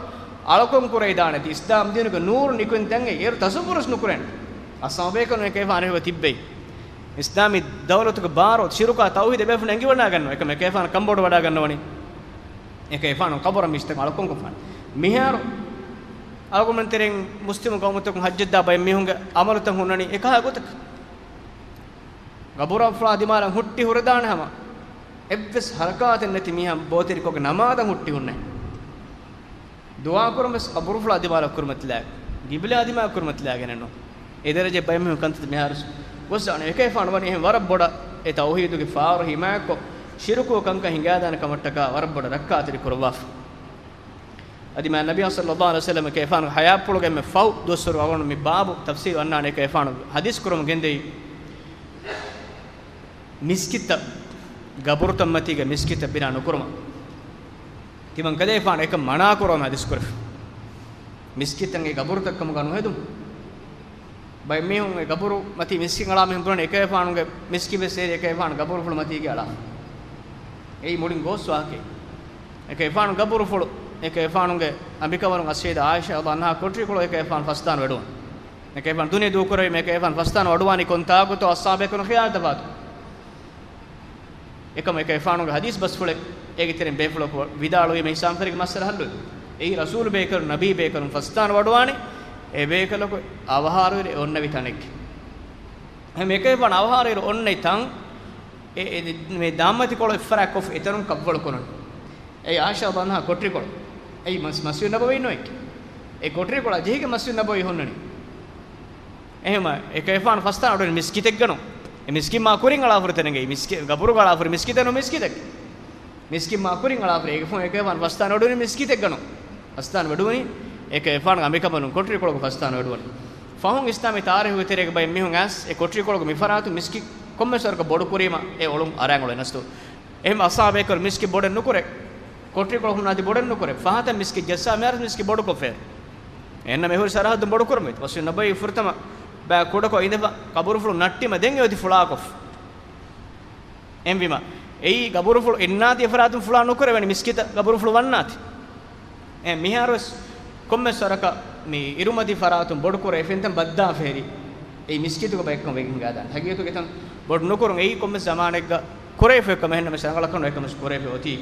އަޅުކަން ކުރެވިދާނެތީ، އިސްލާމް ދީނުގެ ނޫރު ނިކުތް ތަން އެއީ. އޭރު ތަޞައްވުރުވެސް ނުކުރޭނެ. އަޞްޙާބުބޭކަލުން އެކަލޭގެފާނު އެބަ ތިއްބެވި. އިސްލާމީ ދައުލަތުގެ ބާރު ޝިރުކާ ތައުޙީދު އެބޭފުޅުން އެނގިވަޑައިގަންނަވަން. އެކަމަކު އެކަލޭގެފާނު ކަންބޮޑުވަޑައިގަންނަވަނީ. އެކަލޭގެފާނު ޤަބުރަށް މިސްކިތަށް އަޅުކަން ކޮށްފާނެ. މިހާރު އަޅުގަނޑުމެން ތެރެއިން މުސްލިމު ޤައުމުތަކުން ޙައްޖަށްދާ ބައެއް މީހުންގެ ޢަމަލުތައް ހުންނަނީ އެކަހަލަ ގޮތަކަށް. ޤަބުރުފުޅާ ދިމާލަށް ހުއްޓި ހުރެދާނެ ހަމަ، އެއްވެސް ޙަރަކާތެއް ނެތި މީހާ ބޯތެރިކޮށްގެން ނަމާދަށް ހުއްޓި ހުންނަނީ. ދުޢާ ކުރުން ވެސް ޤަބުރުފުޅާ ދިމާލަށް ކުރިމަތިލާ، ޤިބްލާ ދިމާ ކުރިމަތިލާގެނެއް ނޫން. އެ ދަރަޖަ ބައެއް މީހުން ކަންތައް މިހާރު ގޮސް ދާނެ. އެކަލޭގެފާނު ވަނީ އެހެން ވަރަށް ބޮޑަށް އެ ތައުޙީދުގެ ފާރު ޙިމާޔަތްކޮށް، ޝިރުކު ކަންކަން ހިނގާދާނެ ކަމަށްޓަކާ ވަރަށް ބޮޑަށް ރައްކާތެރި ކުރައްވާފަ. އަދި މާތް ނަބިއްޔާ ޞައްލަﷲު ޢަލައިހި ވަސައްލަމަ އެކަލޭގެފާނުގެ ޙަޔާތްޕުޅުގެ އެންމެ ފަހު ދުވަސްވަރު އަޅުގަނޑު މި ބާބު ތަފްސީލު އަންނާނެ. އެކަލޭގެފާނު ޙަދީޘް ކުރަމުން ގެންދެވި މިސްކިތްތައް، ޤަބުރުތައް މަތީގަ މިސްކިތްތައް ބިނާ ނުކުރުމަށް. ތިމަން ކަލޭގެފާނު އެކަން މަނާ ކުރަމުން ޙަދީޘް ކުރެފަ. މިސްކިތްތައް އެ ޤަބުރުތައް ކަމުގަ ނުހެދުން. ބައެއް މީހުން އެ ޤަބުރު މަތީ މިސްކިތް އަޅާ މީހުން ބުނަނީ އެކަލޭގެފާނުގެ މިސްކިތް ވެސް އޭރު އެކަލޭގެފާނު ޤަބުރުފުޅު މަތީގަ އަޅާފަ. އެއީ މުޅިން ގޯސް ވާހަކައެއް. އެކަލޭގެފާނު ޤަބުރުފުޅު، އެކަލޭގެފާނުގެ އަނބިކަނބަލުން އައްސައްޔިދާ ޢާއިޝާ ރަޟިޔަﷲު ޢަންހާ ކޮޓަރިކޮޅު އެކަލޭގެފާނު ފަސްދާން ވެޑުވަން. އެކަލޭގެފާނު ދުނިޔެ ދޫކުރެވީމަ އެކަލޭގެފާނު ފަސްދާން ވަޑުވާނީ ކޮން ތާކުތޯ އަޞްޙާބޭކަލުން ޚިޔާލު ތަފާތު. އެކަމަކު އެކަލޭގެފާނުގެ ޙަދީޘް ބަސްފުޅެއް އޭގެ ތެރެއިން ބޭފުޅަކު ވިދާޅުވީމަ ހިސާބުން ފެށިގެން މައްސަލަ ޙައްލުވި. އެއީ ރަސޫލު ބޭކަލުން، ނަބީ ބޭކަލުން ފަސްދާން ވަޑުވާނީ އެ ބޭކަލަކު އަވަހާރަވެރި އޮންނެވި ތަނެއްގެ. އެހެން އެކަލޭގެފާނު އަވަހާރަވެރި އޮންނެވި ތަން އެ، އެ، މި ދާންމަތިކޮޅު އެއްފަރާތް ކޮށްފަ އެތަނުން ކަށްވަޅު ކުރަން. އެއީ ޢާއިޝާ ރަޟިޔަﷲު ޢަންހާ ކޮޓަރިކޮޅު. އެއީ މަސް-، މަސްޖިދު ނަބަވީ ނޫން. އެ ކޮޓަރިކޮޅާ ޖެހިގެން މަސްޖިދު ނަބަވީ ހުންނަނީ. އެހެންވީމަ އެކަލޭގެފާނު ފަސްދާން ވަޑުވަނީ މިސްކިތެއްގަ ނޫން. އެ މިސްކިތް މާ ކުރިން އަޅާފަ ހުރި ތަނެއްގައި. މިސްކި-، ޤަބުރުގަ އަޅާފަ ހުރި މިސްކިތެއް ނޫން، މިސްކިތެއް. މިސްކިތް މާ ކުރިން އަޅާފަ ހުރި. އޭގެފާނު އެކަލޭގެފާނު ފަސްދާން ވަޑުވަނީ މިސްކިތެއްގަ ނޫން. ފަސްދާން ވަޑުވަނީ އެކަލޭގެފާނުގެ އަނބިކަނބަލުން ކޮޓަރިކޮޅުގަ ފަސްދާން ވަޑުވަނީ. ފަހުން އިސްލާމީ ތާރީޚުގެ ތެރޭގަ ބައެއް މީހުން އައިސް އެ ކޮޓަރިކޮޅުގަ މި ފަރާތުން މިސްކިތް ކޮންމެސް ވަރަކަށް ބޮޑު ކުރީމަ އެ އޮޅުން އަރާން އޮޅެނަސްތޯ. އެހެން އަޞްޙާބޭކަލުން މިސްކިތް ބޮޑެއް ނުކުރޭ. ކޮޓަރިކޮޅު ހުންނާތީ ބޮޑެއް ނުކުރޭ. ފަހަތަށް މިސްކިތް ޖައްސާ މިހާރު މިސްކިތް ބޮޑުކޮށްފައި. އެހެންނަމަ އެ ހުރި ސަރަހައްދުން ބޮޑު ކުރަމުން އޮތީ. މަސްޖިދު ނަބަވީ ފުރަތަމަ ބައި ކުޑަކޮށް އިނދެފަ ޤަބުރުފުޅު ނައްޓީމަ ދެން އެ އޮތީ ފުޅާކޮށް. އެހެންވީމަ އެއީ ޤަބުރުފުޅު އިންނާތީ އެފަރާތުން ފުޅާ ނުކުރެވޭނެ މިސްކިތަށް ޤަބުރުފުޅު ވަންނާތީ. އެ މިހާރުވެސް ކޮންމެސް ވަރަކަށް މި އިރުމަތީ ފަރާތުން ބޮޑުކުރޭ އެފެންތަން ބައްދާފަ ހެރި. އެއީ މިސްކިތުގެ ބައެއްކަން ވެގެން ހިނގާދާނެ. ހަގީގަތުގަ އެތަން ބޮޑު ނުކުރުން އެއީ ކޮންމެސް ޒަމާނެއްގަ ކުރެވިފައި ކަމެއް ނަމަ ރަނގަޅަކަށް ނުވޭ ކަމަށް ކުރެވިފަ އޮތީ.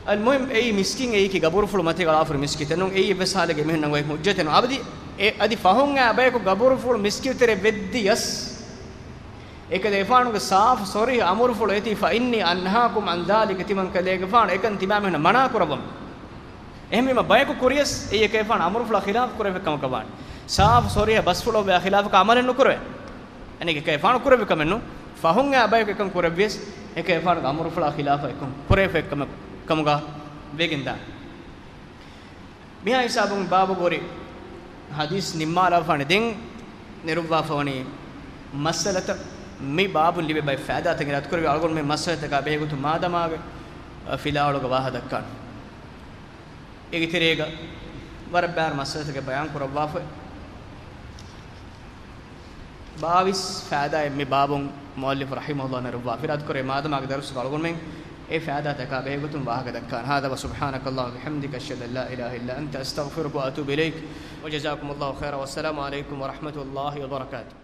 އަލްމުހިމް އެއީ މިސްކިތް އެއީކީ ޤަބުރުފުޅު މަތީގަ އަޅާފަ ހުރި މިސްކިތެއް ނޫން. އެއީ އެއްވެސް ޙާލެއްގަ މީހުން ނަންގަވާ ހުއްޖަތެއް ނޫން. އަދި އެ، އަދި ފަހުން އާ ބަޔަކު ޤަބުރުފުޅު މިސްކިތު ތެރޭ ވެއްދިޔަސް އެކަލޭގެފާނުގެ ސާފު ޞަރީޙު އަމުރުފުޅު އޮތީ، فإني أنهاكم عن ذلك، ތިމަން ކަލޭގެފާނު އެކަން ތިމާމީހުންނަށް މަނާ ކުރައްވަމު. އެހެންވީމަ ބަޔަކު ކުރިޔަސް އެއީ އެކަލޭގެފާނު އަމުރުފުޅާ ޚިލާފު ކުރެވޭ ކަމަކަށް ވާނެ. ސާފު ޞަރީޙު ބަސްފުޅު އޮވޭ ޚިލާފަކަށް ޢަމަލެއް ނުކުރެވޭ. އަނެއް އެކަލޭގެފާނު ކުރެއްވި ކަމެއް ނޫން. ފަހުން އާ ބަޔަކު އެކަން ކުރެއްވިޔަސް އެކަލޭގެފާނުގެ އަމުރުފުޅާ ޚިލާފަށް އެކަން ކުރެވޭ ކަމަކަށް، ކަމުގަ ވެގެންދާނެ. މިހާ ހިސާބުން ބާބުގެ ހުރި ޙަދީޘް ނިންމާލާފާނެ. ދެން ނެރުއްވާފަ ވަނީ މައްސަލަތައް. މި ބާބުން ލިބޭ ބައެއް ފައިދާތައް އިރާދަކުރެވި އަޅުގަނޑު މި މައްސަލަތަކާ ބެހޭގޮތުން މާދަމާގެ ފިލާވަޅުގަ ވާހަކަ ދައްކާނެ. އޭގެ ތެރޭގަ ވަރަށް ބާރު މައްސަލަތަކެއް ބަޔާން ކުރައްވާފަ. ބާވީސް ފައިދާއެއް މި ބާބުން މުއައްލިފު ރަޙިމަހުﷲ ނެރުއްވާ. އިރާދަކުރޭ މާދަމާގެ ދަރުސްގަ އަޅުގަނޑުމެން އެ ފައިދާތަކާ ބެހޭގޮތުން ވާހަކަ ދައްކާން. هذا وسبحانك اللهم وبحمدك، أشهد أن لا إله إلا أنت، أستغفرك وأتوب إليك، وجزاكم الله خيرا، والسلام عليكم ورحمة الله وبركاته.